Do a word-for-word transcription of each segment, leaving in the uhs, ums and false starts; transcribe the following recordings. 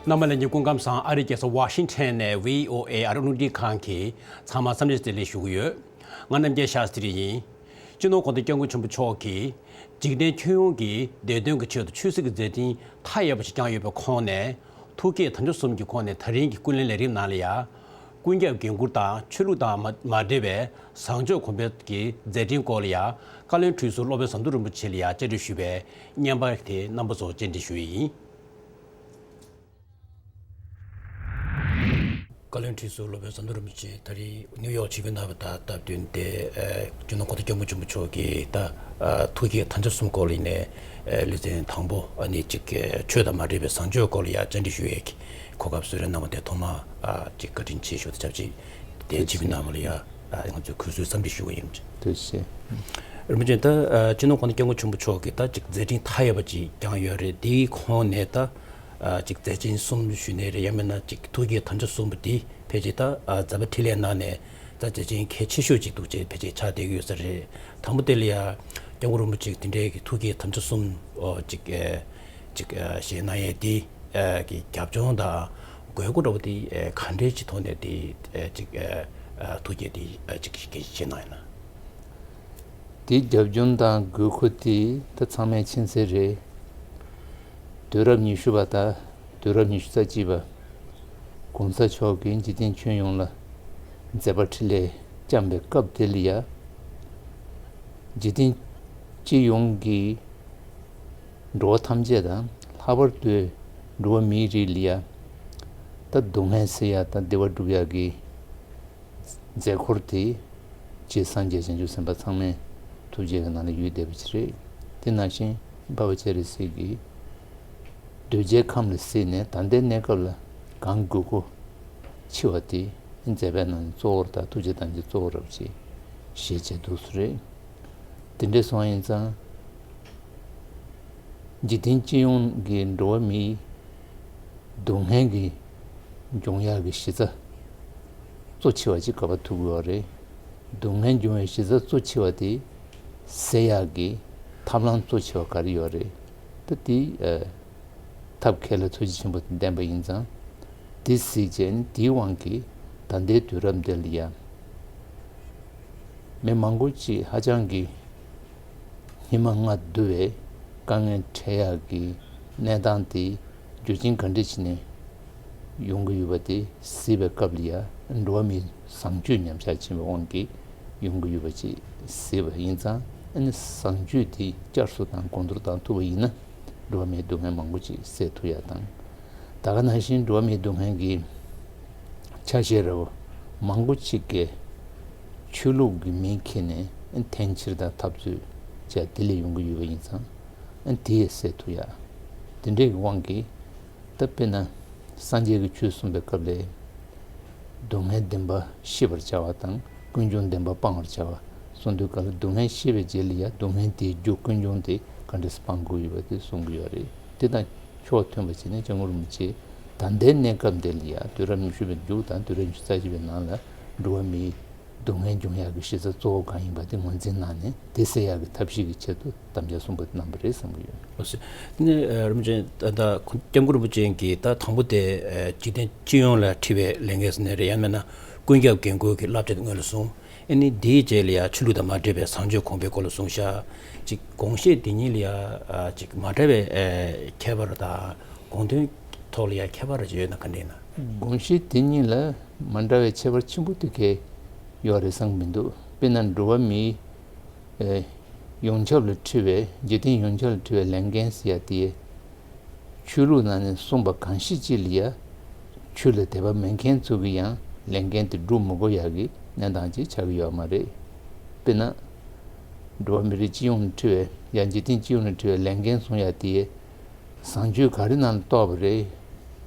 རྣམ་པ་ལྷན་རྒྱས་སྐུ་ཁམས་བཟང་། ཨ་རིའི་རྒྱལ་ས་ཝ་ཤིང་ཊོན་ནས་བྷི་ཨོ་ཨེ་ཨ་རི་རླུང་འཕྲིན་ཁང་གི་ཚང་མ་འཚམས་འདྲི་བདེ་ལེགས་ཞུ་གི་ཡོད། ང་རྣམ་རྒྱལ་ཤཱསྟྲི་ཡིན། སྤྱི་ནོར་གོང་ས་སྐྱབས་མགོན་ཆེན་པོ་མཆོག་གིས་འཇིག་རྟེན་ཁྱོན་ཡོངས་ཀྱི་བདེ་དོན་གྱི་ཆེད་དུ་ཆོས་སྲིད་ཀྱི་མཛད་འཕྲིན་མཐའ་ཡས་པ་ཞིག་བསྐྱངས་ཡོད་པའི་ཁོངས་ནས། ཐུགས་བསྐྱེད་དམ་བཅའ་གསུམ་གྱི་ཁོངས་ནས་ད་རིང་གི་ཀུན་གླེང་ལས་རིམ་ནང་ལ་ཡང་། ཀུན་ཁྱབ་འགན་འཁུར་དང་ཆོས་ལུགས་དང་མ་མ་འབྲེལ་བའི་བཟང་སྤྱོད་གོང་འཕེལ་གྱི་མཛད་འཕྲིན་སྐོར་ལ་ཡང་། བཀའ་བློན་ཁྲི་ཟུར་སློབ་དཔོན་ཟམ་གདོང་རིན་པོ་ཆེ་ལ་ཡང་བཅར་འདྲི་ཞུས་པའི་བརྙན་པར་དེ་རྣམ་པ་ཚོར་བཅར་འདྲི་ཞུ་ཡི་ཡིན། བཀའ་བློན་ཁྲི་ཟུར་སློབ་དཔོན་ཟམ་གདོང་རིན་པོ་ཆེ་ད་རིང་ནིའུ་ཡོག་ཆིབས་བསྒྱུར་གནང་བ་དང་སྟབས་བསྟུན་ཏེ། ཨ། སྤྱི་ནོར་གོང་ས་སྐྱབས་མགོན་ཆེན་པོ་མཆོག་གིས་ད། ཨ། ཐུགས་བསྐྱེད་དམ་བཅའ་གསུམ་སྐོར་ལ་ནས། ཨ། ལེ་ཚན་དང་པོ་ཨ་ནི་ཅིག་ཆོས་དང་མ་འབྲེལ་བའི་བཟང་སྤྱོད་སྐོར་ལ་ཡང་བཅར་འདྲི་ཞུ་ཡས་ཀྱི་གོ་སྐབས་གསོལ་རས་གནང་བ་དེ་ཐོག་མར། ཨ། ཅིག་བཀའ་དྲིན་ཆེ་ཞུ། ད་ཆབས་ཅིག་དེ་ཆིབས་བསྒྱུར་གནང་བ་ལ་ཡང་། ཨ། ང་ཚོས་གུས་བསུའི་འཚམས་འདྲི་ཞུ་གི་ཡིན། ཐུགས་རྗེ་ཆེ། རིན་པོ་ཆེ། ད། ཨ། སྤྱི་ནོར་གོང་ས་སྐྱབས་མགོན་ཆེན་པོ་མཆོག་གིས་ད་ཅིག་མཛད་འཕྲིན་མཐའ་ཡས་པ་ཅིག་བསྐྱངས་ཡོད་རེད། དེའི་ཁོངས་ནས་ད། ཨ། ཅིག་མཛད་ཆེན་གསུམ་ཞུས་ནའི་རེད། ཡང་མིན་ན་ཅིག་ཐུགས་བསྐྱེད་དམ་བཅའ་གསུམ་པོ་དེ་ཕལ་ཆེར་ད། ཨ། མཛད་པ་འཕྲིན་ལས་ནང་ནས་ད་མཛད་ཆེན་གལ་ཆེ་ཤོས་ཅིག་འདུག་ཅེས་ཕལ་ཆེར་ཆགས་བསྡད་ཀྱི་ཡོད་ས་རེད། དང་པོ་དེ་ལ་ཡང་སྐྱབས་མགོན་རིན་པོ་ཆེས་དེ་འདྲའི་གི་ཐུགས་བསྐྱེད་དམ་བཅའ་གསུམ། ཨོ། ཅིག་ཨ། ཅིག་ཨ། བཞེས་གནང་ཡས་དེ། ཨ། གི་རྒྱབ་ལྗོངས་དང་དགོས་མཁོ་འདྲ་བོ་དེ། ཨ། ག་འདྲའི་ཅིག་ཐོག་ནས་དེ། ཨ། ཅིག་ཨ། ཨ། ཐུགས་བསྐྱེད་དེ། ཨ། ཅིག་གི་བཞེས་གནང་ཡིན་ན། དེའི་རྒྱབ་ལྗོངས་དང་དགོས་མཁོ་དེ་ད་ཚང་མས་མཁྱེན་གསལ་རེད། དུས་རབས་ཉི་ཤུ་པ་དང་དུས་རབས་ཉི་ཤུ་རྩ་གཅིག་པ་གོང་ས་མཆོག་གིས་འཇིག་རྟེན་ཁྱོན་ཡོངས་ལ་མཛད་པ་འཕྲིན་ལས་བསྐྱངས་པའི་སྐབས་དེ་ལ་ཡ། འཇིག་རྟེན་སྤྱི་ཡོངས་ཀྱི་འགྲོ་བ་ཐམས་ཅད་དང་། ལྷག་པར་དུ་འགྲོ་བ་མིའི་རིགས་ལ་ཡ། ད་སྡུག་བསྔལ་སེལ་ཡ་དང་བདེ་བ་སྒྲུབ་ཡ་གི་མཛད་སྒོ་དེ་རྗེ་སངས་རྒྱས་བྱང་ཆུབ་སེམས་དཔའ་ཚང་མའི་ཐུགས་རྗེ་གི་ནང་ལ་ཡོད་བསྡད་པ་ཅིག་རེད། དེ་ནང་བཞིན་འཕགས་པ་སྤྱན་རས་གཟིགས་ཀྱིས་གདུལ་བྱའི་ཁམས་ལ་གཟིགས་ནས་ད་ལྟའི་གནས་སྐབས་ལ་གང་དགོས་མཁོ་ཆེ་བ་དེ་མཛད་པའི་ནང་ནས་གཙོ་བོར་དང་ཐུགས་རྗེ་དམ་བཅའ་གཙོ་བོར་རབ་ཅིག་བཞེས་བྱས་འདུག་སེ་རེད། དེ་འདྲ་སོང་ཡིན་ཙང་། འཇིག་རྟེན་སྤྱི་ཡོངས་ཀྱི་འགྲོ་བ་མིའི་སྡུག་བསྔལ་གྱི་འབྱུང་ཡག་གི་གཞི་རྩ་གཙོ་ཆེ་བ་ཅིག་ག་པར་ཐུག་ཡོད་རེད། སྡུག་བསྔལ་འབྱུང་བའི་གཞི་རྩ་གཙོ་ཆེ་བ་དེ་སེལ་ཡག་གི་ཐབས་ལམ་གཙོ་ཆེ་བ་ག་རེ་ཡོད་རེད། ད་དེ། ཨ། ཐབས་མཁས་ལ་ཐུགས་རྗེ་ཆེན་པོ་དང་ལྡན་པ་ཡིན་ཙང་། དེ་གཟིགས་བྱས་ནས་དེའི་དབང་གིས་ད་ལྟའི་དུས་རབས་འདི་ལ་ཡང་མི་མང་པོ་ཅིག་ཧ་ཅང་གི་སྙིགས་མ་ལྔ་བསྡུ་བའི་དཀའ་ངལ་འཕྲད་ཡག་གི་གནས་སྟངས་དེ་རྒྱུ་རྐྱེན་ག་འདྲ་བྱས་ནས་ཡོང་གི་ཡོད་པ་དེ་གཟིགས་པའི་སྐབས་ལ་ཡང་འགྲོ་བ་མིའི་བཟང་སྤྱོད་ཉམས་ཆག་ཕྱིན་པའི་དབང་གིས་ཡོང་གི་ཡོད་པ་ཅིག་གཟིགས་པ་ཡིན་ཙང་། ཨ་ནི་བཟང་སྤྱོད་དེ་བསྐྱར་གསོ་དང་གོང་མཐོར་བཏང་ཐུབ་པ་ཡིན་ན། འགྲོ་བ་མིའི་སྡུག་བསྔལ་མང་པོ་ཅིག་སེལ་ཐུབ་ཡ་དང་། ད་ག་ནང་བཞིན་འགྲོ་བ་མིའི་སྡུག་བསྔལ་གྱི་ཆ་ཤས་འདྲ་བོ་མང་པོ་ཅིག་གིས་ཆོས་ལུགས་ཀྱི་མིང་འཁྱེར་ནས་འཐེན་འཁྱེར་དང་འཐབ་རྩོད་བྱས་དེ་ལས་ཡོང་གི་ཡོད་པ་ཡིན་ཙང་། དེ་ཡང་སེལ་ཐུབ་ཡ། དེ་འདྲའི་དབང་གིས། ད་དཔེར་ན་སངས་རྒྱས་ཀྱི་ཆོས་གསུངས་པའི་སྐབས་ལ། སྡུག་བསྔལ་བདེན་པ་ཤེས་པར་བྱ་བ་དང་ཀུན་འབྱུང་བདེན་པ་སྤང་བར་བྱ་བ་གསུངས་དུས་སྐབས་ལ། སྡུག་བསྔལ་ཤེས་པའི་རྗེས་ལ་ཡང་སྡུག་བསྔལ་དེའི་རྒྱུ་ཀུན་འབྱུང་དེ་ག་འདྲ་སེ་སྤང་དགོས་ཡོད་པ་དེ་གསུང་གི་ཡོད་རེད། དེ་དང་ཕྱོགས་མཐུན་པ་བྱས་ནས་སྐྱབས་མགོན་རིན་པོ་ཆེས་ད་ལྟའི་གནས་སྐབས་འདི་ལ་ཡང་དུས་རབས་ཉི་ཤུ་པའི་མཇུག་དང་དུས་རབས་ཉི་ཤུ་རྩ་གཅིག་པའི་ནང་ལ་འགྲོ་བ་མིའི་སྡུག་བསྔལ་འབྱུང་ཡག་གི་གཞི་རྩ་གཙོ་བོ་གང་ཡིན་པ་དེ་ངོས་འཛིན་གནང་ནས། དེ་སེལ་ཡག་གི་ཐབས་ཤེས་ཀྱི་ཆེད་དུ་དམ་བཅའ་གསུམ་པོ་གནང་བ་རེད་བསམ་གྱི་ཡོད། ལགས་སོ། དེ་ནས་རིན་པོ་ཆེ། ད་ལྟ་སྐྱབས་མགོན་རིན་པོ་ཆེ་གིས་ད་དང་པོ་དེ་འཇིག་རྟེན་སྤྱི་ཡོངས་ལ་འཁྲི་བའི་ལས་འགན་ཟེར་ནའི་རེད། ཡང་མིན་ན་ཀུན་ཁྱབ་འགན་འཁུར་གྱི་བསླབ་བྱ་དེ་སྔོན་ལ་གསུངས། ཨ་ནི་དེའི་རྗེས་ལ་ཡང་ཆོས་ལུགས་དང་མ་འབྲེལ་བའི་བཟང་སྤྱོད་གོང་འཕེལ་སྐོར་ལ་གསུངས་ཤག་ཅིག་དགོངས་བཞེད་དེ་གཉིས་ལ་ཡང་ཅིག་མ་འདྲ་བའི་ཁྱད་པར་དང་དགོངས་དོན་ཐོག་ལ་ཡང་ཁྱད་པར་ཅིག་ཡོད་ན་ག་འདྲ་ཡིན་ན། དགོངས་བཞེད་དེ་གཉིས་ལ་མ་འདྲ་བའི་ཁྱད་པར་ཆེན་པོ་དེ་གས་ཡོད་རེད་བསམ་གྱི་མི་འདུག་དཔེར་ན་འགྲོ་བ་མིའི་ཡོངས་ཁྱབ་ལ་འཁྲི་བའི། འཇིག་རྟེན་ཡོངས་ཁྱབ་ལ་འཁྲི་བའི་ལས་འགན་ཟེར་ཡ་དེ། ཆོས་ལུགས་ནང་ནས་གསུངས་པ་གང་ཤེས་ཅིག་ལ་ཡ། ཆོས་ལ་དད་པ་མེད་མཁན་ཚོ་གིས་ཡང་ལས་འགན་དེ་སྒྲུབ་མི་དགོས་ཡག་གི་གནས་སྟངས་ཅིག་ཆགས་ཀྱི་ཡོད་མ་རེད། དཔེར་ན། འགྲོ་བ་མི་རིགས་སྤྱི་ཡོངས་ལ་འཁྲི་བའི་ཡང་འཇིག་རྟེན་སྤྱི་ཡོངས་ལ་འཁྲི་བའི་ལས་འགན་གསུང་ཡ་དེ། བཟང་སྤྱོད་ག་རེ་ནང་ལ་གཏོགས་པ་རེད།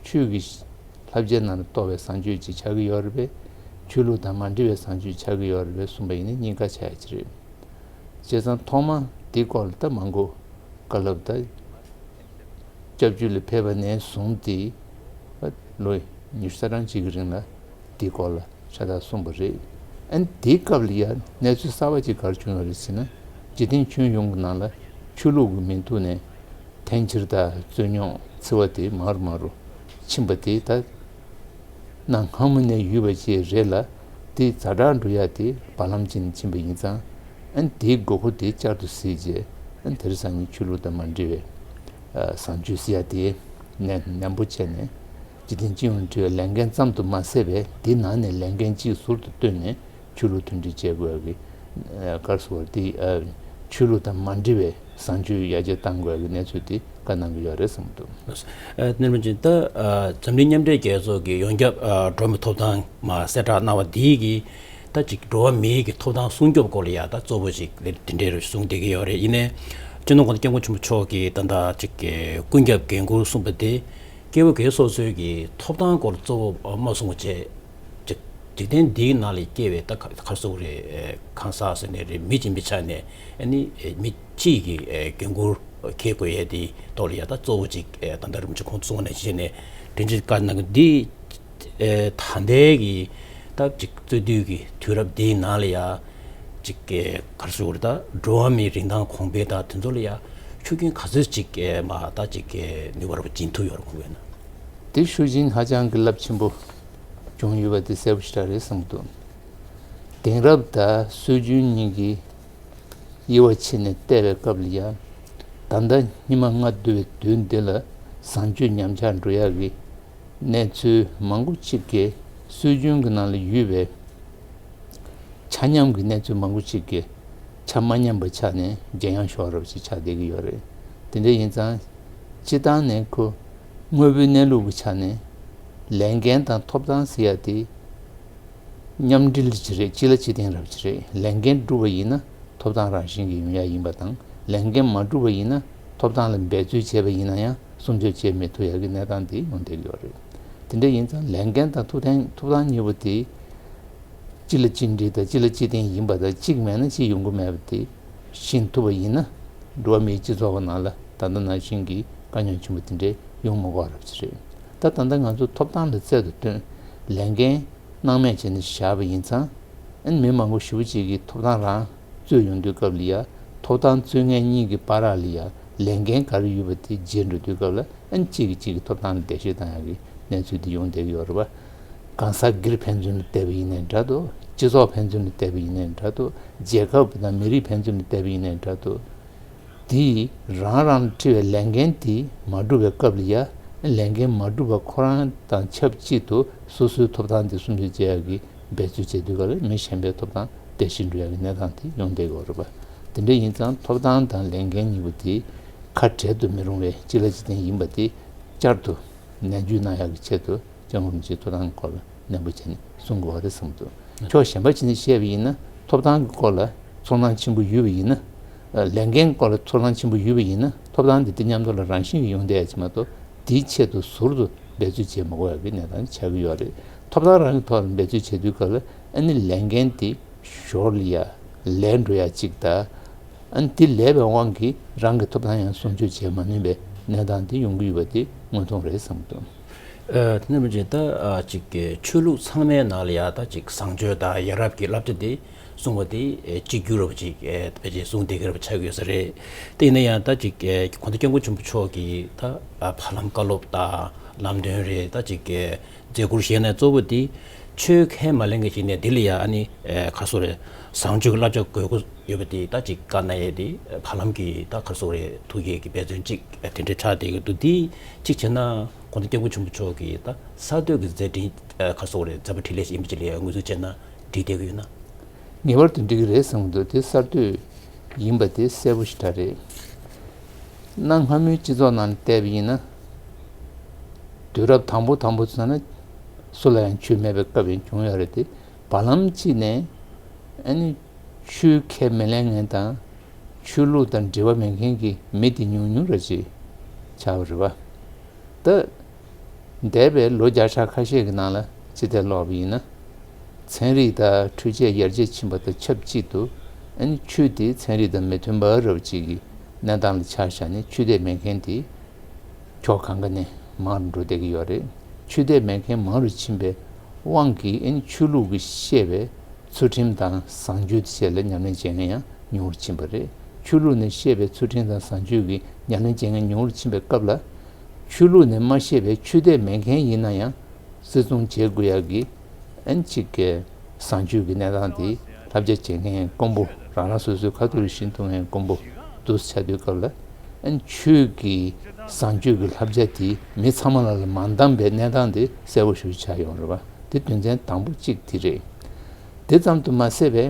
ཆོས་ཀྱི་བསླབ་བྱའི་ནང་ལ་གཏོགས་པའི་བཟང་སྤྱོད་ཅིག་ཆགས་ཀྱི་ཡོད་རེད་པས། ཆོས་ལུགས་དང་མ་འབྲེལ་བའི་བཟང་སྤྱོད་ཆགས་ཀྱི་ཡོད་རེད་པས་གསུངས་པ་ཡིན་ན་གཉིས་ཀ་ཆགས་ཡ་ཅིག་རེད། བྱས་ཙང་ཐོག་མ་དེའི་སྐོར་ལ་ད་མང་པོ་བཀའ་སློབ་དང་། སྐྱབས་བཅོལ་ལ་ཕེབས་པ་ནས་བཟུང་སྟེ་ལོ་ཉི་ཤུ་རྩ་གྲངས་ཅིག་གི་རིང་ལ་དེའི་སྐོར་ལ་ཤ་སྟག་གསུངས་པ་རེད། ཨ་ནི་དེའི་སྐབས་ལ་ཡང་གནས་ཚུལ་གསར་པ་ཅིག་ག་རེ་བྱུང་ཡོད་རེད་ཟེར་ན། འཇིག་རྟེན་ཁྱོན་ཡོངས་ཀྱི་ནང་ལ་ཆོས་ལུགས་ཀྱི་མིང་ཐོག་ནས་འཐེན་འཁྱེར་དང་རྩོད་རྙོག་འཚེ་བ་དེ་མང་རུ་མང་རུ་ ཕྱིན་པ་དེ་ད་གནའ་སྔ་མོ་ནས་ཡོད་པ་ཅིག་རེད་ལ། དེ་ཛ་དྲག་འགྲོ་ཡ་དེ་བར་ལམ་ཅིག་ནས་ཕྱིན་པ་ཡིན་ཙང་། ཨ་ནི་དེའི་དགོས་མཁོ་དེ་བསྐྱར་དུ་གཟིགས་རྗེས། ཨ་ནི་དེང་སང་ཉིན་ཆོས་ལུགས་དང་མ་འབྲེལ་བའི་ཨ་བཟང་སྤྱོད་ཟེར་ཡ་དེ་ནན་ནན་པོ་བྱས་ནས། འཇིག་རྟེན་སྤྱི་ཡོངས་འབྲེལ་བའི་ལས་འགན་ཙམ་དུ་མ་ཟད་པའི་དེའི་ནང་ནས་ལས་འགན་གཅིག་ཟུར་དུ་བཏོན་ནས་ཆོས་ལུགས་མཐུན་སྒྲིལ་བྱེད་དགོས་ཀྱི། ཨ་ག་རེ་ཟེར་དགོས་རེད། དེ་ཨ་ཆོས་ལུགས་དང་མ་འབྲེལ་བའི་བཟང་སྤྱོད་ཡར་རྒྱས་གཏང་དགོས་ཀྱི་གནས་ཚུལ་དེ་བཀའ་གནང་གི་ཡོད་རེད་བསམ་གྱི་འདུག། ཨ་རྣམ་པ་ཅན། ད་ཨ་འཛམ་གླིང་མཉམ་འབྲེལ་རྒྱལ་ཚོགས་ཀྱི་ཡོངས་ཁྱབ་ཨ་འགྲོ་བ་མིའི་ཐོབ་ཐང་མར་གསལ་བསྒྲགས་གནང་བ་འདིས་ཀྱི་ད་ཅིག་འགྲོ་བ་མིའི་གི་ཐོབ་ཐང་སྲུང་སྐྱོབ་སྐོར་ལ་ཡ་ད་གཙོ་བོ་ཅིག་དེ་འདྲའི་རུ་གསུངས་བསྡད་ཀྱི་ཡོད་རེད། ཡིན་ནའི་སྤྱི་ནོར་༸གོང་ས་༸སྐྱབས་མགོན་ཆེན་པོ་མཆོག་གིས་ད་ལྟ་ཅིག་གི་ཀུན་ཁྱབ་འགན་འཁུར་གསུངས་པ་དེ། སྐྱེ་བོ་སྒེར་སོ་སོའི་གི་ཐོབ་ཐང་སྐོར་གཙོ་བོ་མ་བཟུང་བ་བྱས། ཅིག་འཇིག་རྟེན་འདིའི་ནང་ལ་སྐྱེ་བའི་ད་ག་ག་རེ་ཟེར་དགོས་རེད། ཨེ་གང་ཟག་ཟེར་ནའི་རེད། མི་གཅིག་པའི་ཆ་ནས་ཨ་ནི་ཨེ་མི་གཅིག་གི་ཨེ་འགན་འཁུར་འཁྱེར་དགོས་ཡས་དེའི་ཐོག་ལ་ཡ་ད་གཙོ་བོ་ཅིག་ཨེ་ད་ལྟ་རིན་པོ་ཆེ་ཁོང་གསུངས་པ་ནང་བཞིན་བྱས་ནས་དྲིན་ཆེ་བཀའ་གནང་གི་འདི། ཨེ་ད་ལྟའི་གི་ད་ཅིག་རྩོད་དུས་ཀྱི་དུས་རབས་འདིའི་ནང་ལ་ཡ་ཅིག་གི་ག་རེ་ཟེར་དགོས་རེད། ད་འགྲོ་བ་མིའི་རིན་ཐང་གོང་འཕེལ་དང་དེ་ཚོ་ལ་ཡ་ཤུགས་རྐྱེན་ག་ཚོད་ཅིག་གི་མ་ད་ཅིག་གི་ནུས་པ་ར་བ་སྦྱིན་ཐུབ་ཡོད་རེད་དགོངས་པས་ན། དེ་ཤུགས་རྐྱེན་ཧ་ཅང་གི་རླབས་ཆེན་པོ་བྱུང་ཡོད་པ་དེ་གསལ་པོ་ཞེ་དྲག་རེད་བསམ་གྱི་འདུག། དེང་རབས་དང་སྲོལ་རྒྱུན་གཉིས་ཀྱི་དབྱེ་བ་ཕྱེ་ནས་བལྟས་པའི་སྐབས་ལ་ཡ། ད་ལྟ་སྙིགས་མ་ལྔ་བསྡུ་བའི་དུས་འདི་ལ་བཟང་སྤྱོད་ཉམས་ཆག་འགྲོ་ཡག་གི་གནས་ཚུལ་མང་པོ་ཅིག་གིས་སྲོལ་རྒྱུན་གྱི་ནང་ལ་ཡོད་པའི་ཆ་མཉམ་གྱི་གནས་ཚུལ་མང་པོ་ཅིག་གིས་ཆ་མ་མཉམ་པ་ཆགས་ནས་རྒྱ་ཡངས་ཤོར་བ་ཞིག་ཆགས་བསྡད་ཀྱི་ཡོད་རེད། དེ་འདྲ་ཡིན་ཙང་། སྤྱིར་བཏང་ནས་ཁོ་དངོས་པོའི་གནས་ལུགས་ཀྱི་ཆ་ནས་ལས་འགན་དང་ཐོབ་ཐང་ཟེར་ཡ་དེ་མཉམ་འབྲེལ་ཅིག་རེད། གཅིག་ལ་གཅིག་བརྟེན་རབས་ཅིག་རེད། ལས་འགན་བསྒྲུབས་པ་ཡིན་ན་ཐོབ་ཐང་རང་བཞིན་གྱིས་ཡོང་ཡ་ཡིན་པ་དང་། ལས་འགན་མ་བསྒྲུབས་པ་ཡིན་ན་ཐོབ་ཐང་ལ་འབད་རྩོལ་བྱས་པ་ཡིན་ན་ཡང་སྲུང་སྐྱོབ་བྱེད་མི་ཐུབ་ཡ་གི་གནས་སྟངས་དེ་ཡོང་བསྡད་ཀྱི་ཡོད་རེད། དེ་འདྲ་ཡིན་ཙང་ལས་འགན་དང་ཐོབ་ཐང་ཐོབ་ཐང་གཉིས་པོ་དེ། གཅིག་ལ་གཅིག་འབྲེལ་དང་གཅིག་ལ་གཅིག་བརྟེན་ཡིན་པ་དང་། གཅིག་མེད་ན་གཅིག་ཡོང་གི་མེད་པ་དེ་ཤེས་ཐུབ་པ་ཡིན་ན། འགྲོ་བ་མིའི་སྤྱི་ཚོགས་ཀྱི་ནང་ལ་ད་ལྟ་ནང་བཞིན་གྱི་དཀའ་རྙོག་ཆེན་པོ་དེ་འདྲའི་ཡོང་མི་དགོས་རབས་ཅིག་རེད། ད་ད་ལྟ་ང་ཚོ་ཐོབ་ཐང་ལ་རྩལ་དུ་བཏོན། ལས་འགན་སྣང་མེད་བྱས་ནས་བཞག་པ་ཡིན་ཙང་། ཨ་ནི་མི་མང་པོ་ཞེ་པོ་ཅིག་གིས་ཐོབ་ཐང་རང་རྩོད་ཡོང་དུས་སྐབས་ལ་ཡ། ཐོབ་ཐང་རྩོད་མཁན་གཉིས་ཀྱི་བར་ལ་ཡ་ལས་འགན་ག་རེ་ཡོད་པ་དེ་བརྗེད་འགྲོ་དུས་སྐབས་ལ། ཨ་ནི་གཅིག་གིས་གཅིག་གི་ཐོབ་ཐང་ལ་འགྲེལ་བཤད་བཏང་ཡག་གི་གནས་ཚུལ་དེ་ཡོང་བསྡད་ཀྱི་ཡོད་རེད་པ། གང་ཟག་སྒེར་ཕན་ཚུན་ལ་བལྟས་པ་ཡིན་ནའི་འདྲ་འདུག། སྤྱི་ཚོགས་ཕན་ཚུན་ལ་བལྟས་པ་ཡིན་ནའི་འདྲ་འདུག། རྒྱལ་ཁབ་དང་མི་རིགས་ཕན་ཚུན་ལ་བལྟས་པ་ཡིན་ནའི་འདྲ་འདུག། དེས་རང་རང་ལ་འཁྲི་བའི་ལས་འགན་དེ་མ་འགྲུབ་པའི་སྐབས་ལ་ཡ། ལས་འགན་མ་འགྲུབ་པ་ཁོ་རང་དང་ཆབས་ཅིག་ཏུ་སོ་སོའི་ཐོབ་ཐང་དེ་སྲུང་སྐྱོབ་བྱེད་ཡག་གི་འབད་རྩོལ་བྱེད་དུས་སྐབས་ལ་མི་གཞན་པའི་ཐོབ་ཐང་འགྲེལ་བཤད་འགྲོ་ཡག་གི་གནས་སྟངས་དེ་ཡོང་བསྡད་ཀྱི་ཡོད་རེད་པ། དེ་འདྲ་ཡིན་ཙང་ཐོབ་ཐང་དང་ལས་འགན་གཉིས་པོ་དེ་ཁ་བྲལ་དུ་མི་རུང་བའི་གཅིག་ལ་གཅིག་བརྟེན་ཡིན་པ་དེ་བསྐྱར་དུ་ནན་བརྗོད་གནང་ཡག་གི་ཆེད་དུ་སྐྱབས་མགོན་རིན་པོ་ཆེའི་ཐོབ་ཐང་གི་སྐོར་ལ་ནན་པོ་བྱས་ནས་གསུང་དགོས་པ་རེད་བསམ་འདུག། ཕྱོགས་གཞན་པ་ཅིག་ནས་བཤད་པ་ཡིན་ན། ཐོབ་ཐང་གི་སྐོར་ལ་ཚོར་སྣང་ཆེན་པོ་ཡོད་པ་ཡིན་ན། ལས་འགན་སྐོར་ལ་ཚོར་སྣང་ཆེན་པོ་ཡོད་པ་ཡིན་ན། ཐོབ་ཐང་དེ་དེ་མཉམ་དུ་ལ་རང་བཞིན་གྱིས་ཡོང་བསྡད་ཡ་ཅིག་མ་གཏོགས། དེའི་ཆེད་དུ་ཟུར་དུ་འབད་རྩོལ་བྱེད་མ་དགོས་ཡ་གི་གནས་སྟངས་ཆགས་ཀྱི་ཡོད་རེད། ཐོབ་ཐང་རང་གི་ཐོག་ལ་འབད་རྩོལ་བྱེད་དུས་སྐབས་ལ། ཨ་ནི་ལས་འགན་དེ་ཞོར་ལ་ཡ་ལས་འགྲོ་ཡ་ཅིག་དང་། ཨ་ནི་དེ་ལས་པའི་དབང་གིས་རང་གི་ཐོབ་ཐང་ཡང་སྲུང་སྐྱོབ་བྱེད་མ་ནུས་པའི་གནས་སྟངས་དེ་ཡོང་གི་ཡོད་པ་དེ་དངོས་མཐོང་རེད་བསམ་གྱི་འདུག། ཨ་དེ་ནས་མི་བྱེད་ད། ཨ་ཅིག་གི་ཆོས་ལུགས་ཚང་མའི་ནང་ལ་ཡ་ད་ཅིག་བཟང་སྤྱོད་དང་ཡ་རབས་ཀྱི་བསླབ་བྱ་དེ་གསུངས་པ་དེ་ཨེ་གཅིག་གྱུར་རབ་ཅིག་ཨེ་ཕལ་ཆེར་གསུངས་བསྡད་ཀྱི་རབ་ཆགས་ཡོད་ས་རེད། དེ་ཡིན་ན་ཡང་ད་ཅིག་ཨེ་༸གོང་ས་༸སྐྱབས་མགོན་ཆེན་པོ་མཆོག་གིས་ད་ཨ་བར་ལམ་བཀའ་སློབ་དང་ལམ་སྟོན་རེད། ད་ཅིག་གི་མཛད་ཁུར་བཞེས་ནས་གཙོ་བོ་དེ་ཆོས་ཁས་མ་ལེན་མཁན་ཞིག་ནས་དེ་ལ་ཡ་ཨ་ནི་ཨེ་ག་རེ་ཟེར་དགོས་རེད། བཟང་སྤྱོད་ཀྱི་བསླབ་བྱ་དགོས་མཁོ་ཡོད་པ་དེ་ད་ཅིག་བཀའ་གནང་ཡས་དེ་བར་ལམ་གྱི་ད་ག་རེ་ཟེར་དགོས་རེད། ཐུགས་བསྐྱེད་ཀྱི་འབད་བརྩོན་ཅིག་དེ་འདྲ་ཆགས་བསྡད་ཀྱི་འདུག། དེ་གཅིག་བྱས་ན་༸གོང་ས་༸སྐྱབས་མགོན་ཆེན་པོ་མཆོག་གི་ད་གསར་གཏོད་ཀྱི་མཛད་འཕྲིན་ཨ་ག་རེ་ཟེར་དགོས་རེད། མཛད་པ་འཕྲིན་ལས་ཤིག་ཡིན་པ་ཅིག་ལ་ངོས་འཛིན་བྱས་ན་འགྲིག་བསྡད་ཀྱི་ཡོད་ན། ངེས་པར་དུ་འགྲིག་གི་རེད་བསམ་གྱི་འདུག། དེ་གསར་གཏོད་ཡིན་པ་དེ་གསལ་པོ་ཞེ་དྲག་རེད། གནའ་སྔ་མོའི་སྤྱི་ཚོགས་ནང་ལ་བལྟས་པ་ཡིན་ན། དུས་རབས་དང་པོ་དང་པོ་ཚོ་ན་སུ་ལ་ཡང་ཆོས་མེད་པའི་སྐབས་ཡང་བྱུང་ཡོད་རེད་དེ། བར་ལམ་གཅིག་ནས་ཨ་ནི་ཆོས་ཁས་མི་ལེན་མཁན་དང་ཆོས་ལུགས་དང་འབྲེལ་བ་མེད་མཁན་གྱི་མི་དེ་ཉུང་ཉུང་ར་ཅིག་ཆགས་པ་རེད་པ། ད་འདས་པའི་ལོ་བརྒྱ་ཕྲག་ཁ་ཤས་ཀྱི་ནང་ལ་ཅི་ཐད་ཀློག་པ་ཡིན་ན། ཚན་རིག་དང་འཕྲུལ་ཆས་ཡར་རྒྱས་ཕྱིན་པ་དང་ཆབས་ཅིག་ཏུ། ཨ་ནི་ཆོས་དེ་ཚན་རིག་དང་མི་མཐུན་པ་རབ་ཅིག་གི་གནས་སྟངས་ལ་ཆ་བཞག་ནས་ཆོས་དད་མེད་མཁན་དེ་ཕྱོགས་གང་ག་ནས་མང་རུ་འགྲོ་བསྡད་ཀྱི་ཡོད་རེད། ཆོས་དད་མེད་མཁན་མང་རུ་ཕྱིན་པའི་དབང་གིས། ཨ་ནི་ཆོས་ལུགས་ཀྱིས་བཤད་པའི་ཚུལ་ཁྲིམས་དང་བཟང་སྤྱོད་བཅས་ལ་ཉམས་ལེན་བྱེད་མཁན་ཡང་ཉུང་རུ་ཕྱིན་པ་རེད། ཆོས་ལུགས་ནས་བཤད་པའི་ཚུལ་ཁྲིམས་དང་བཟང་སྤྱོད་ཀྱི་ཉམས་ལེན་བྱེད་མཁན་ཉུང་རུ་ཕྱིན་པའི་སྐབས་ལ། ཆོས་ལུགས་ནས་མ་ཤེས་པའི་ཆོས་དད་མེད་མཁན་ཡིན་ན་ཡང་བརྩི་སྲུང་བྱེད་དགོས་ཡག་གི་ཨན་ཅིག་གི་བཟང་སྤྱོད་ཀྱི་གནས་སྟངས་དེ་བསླབ་བྱ་བྱེད་མཁན་དཀོན་པོ་རང་རང་སོ་སོའི་ཁ་ཐུག་ལ་ཤེས་ཐུབ་མཁན་དཀོན་པོ་འདུག་ཆགས་དུས་སྐབས་ལ་ཨན་ཆོས་ཀྱི་བཟང་སྤྱོད་ཀྱི་བསླབ་བྱ་དེ་མི་ཚང་མ་ལ་ལ་མ་འདང་པའི་གནས་སྟངས་དེ་གསལ་པོ་ཞེ་པོ་ཆགས་ཡོང་རེད་པ། དེ་དོན་ཚན་དང་པོ་གཅིག་དེ་རེད། དེ་ཙམ་དུ་མ་ཟད་པའི་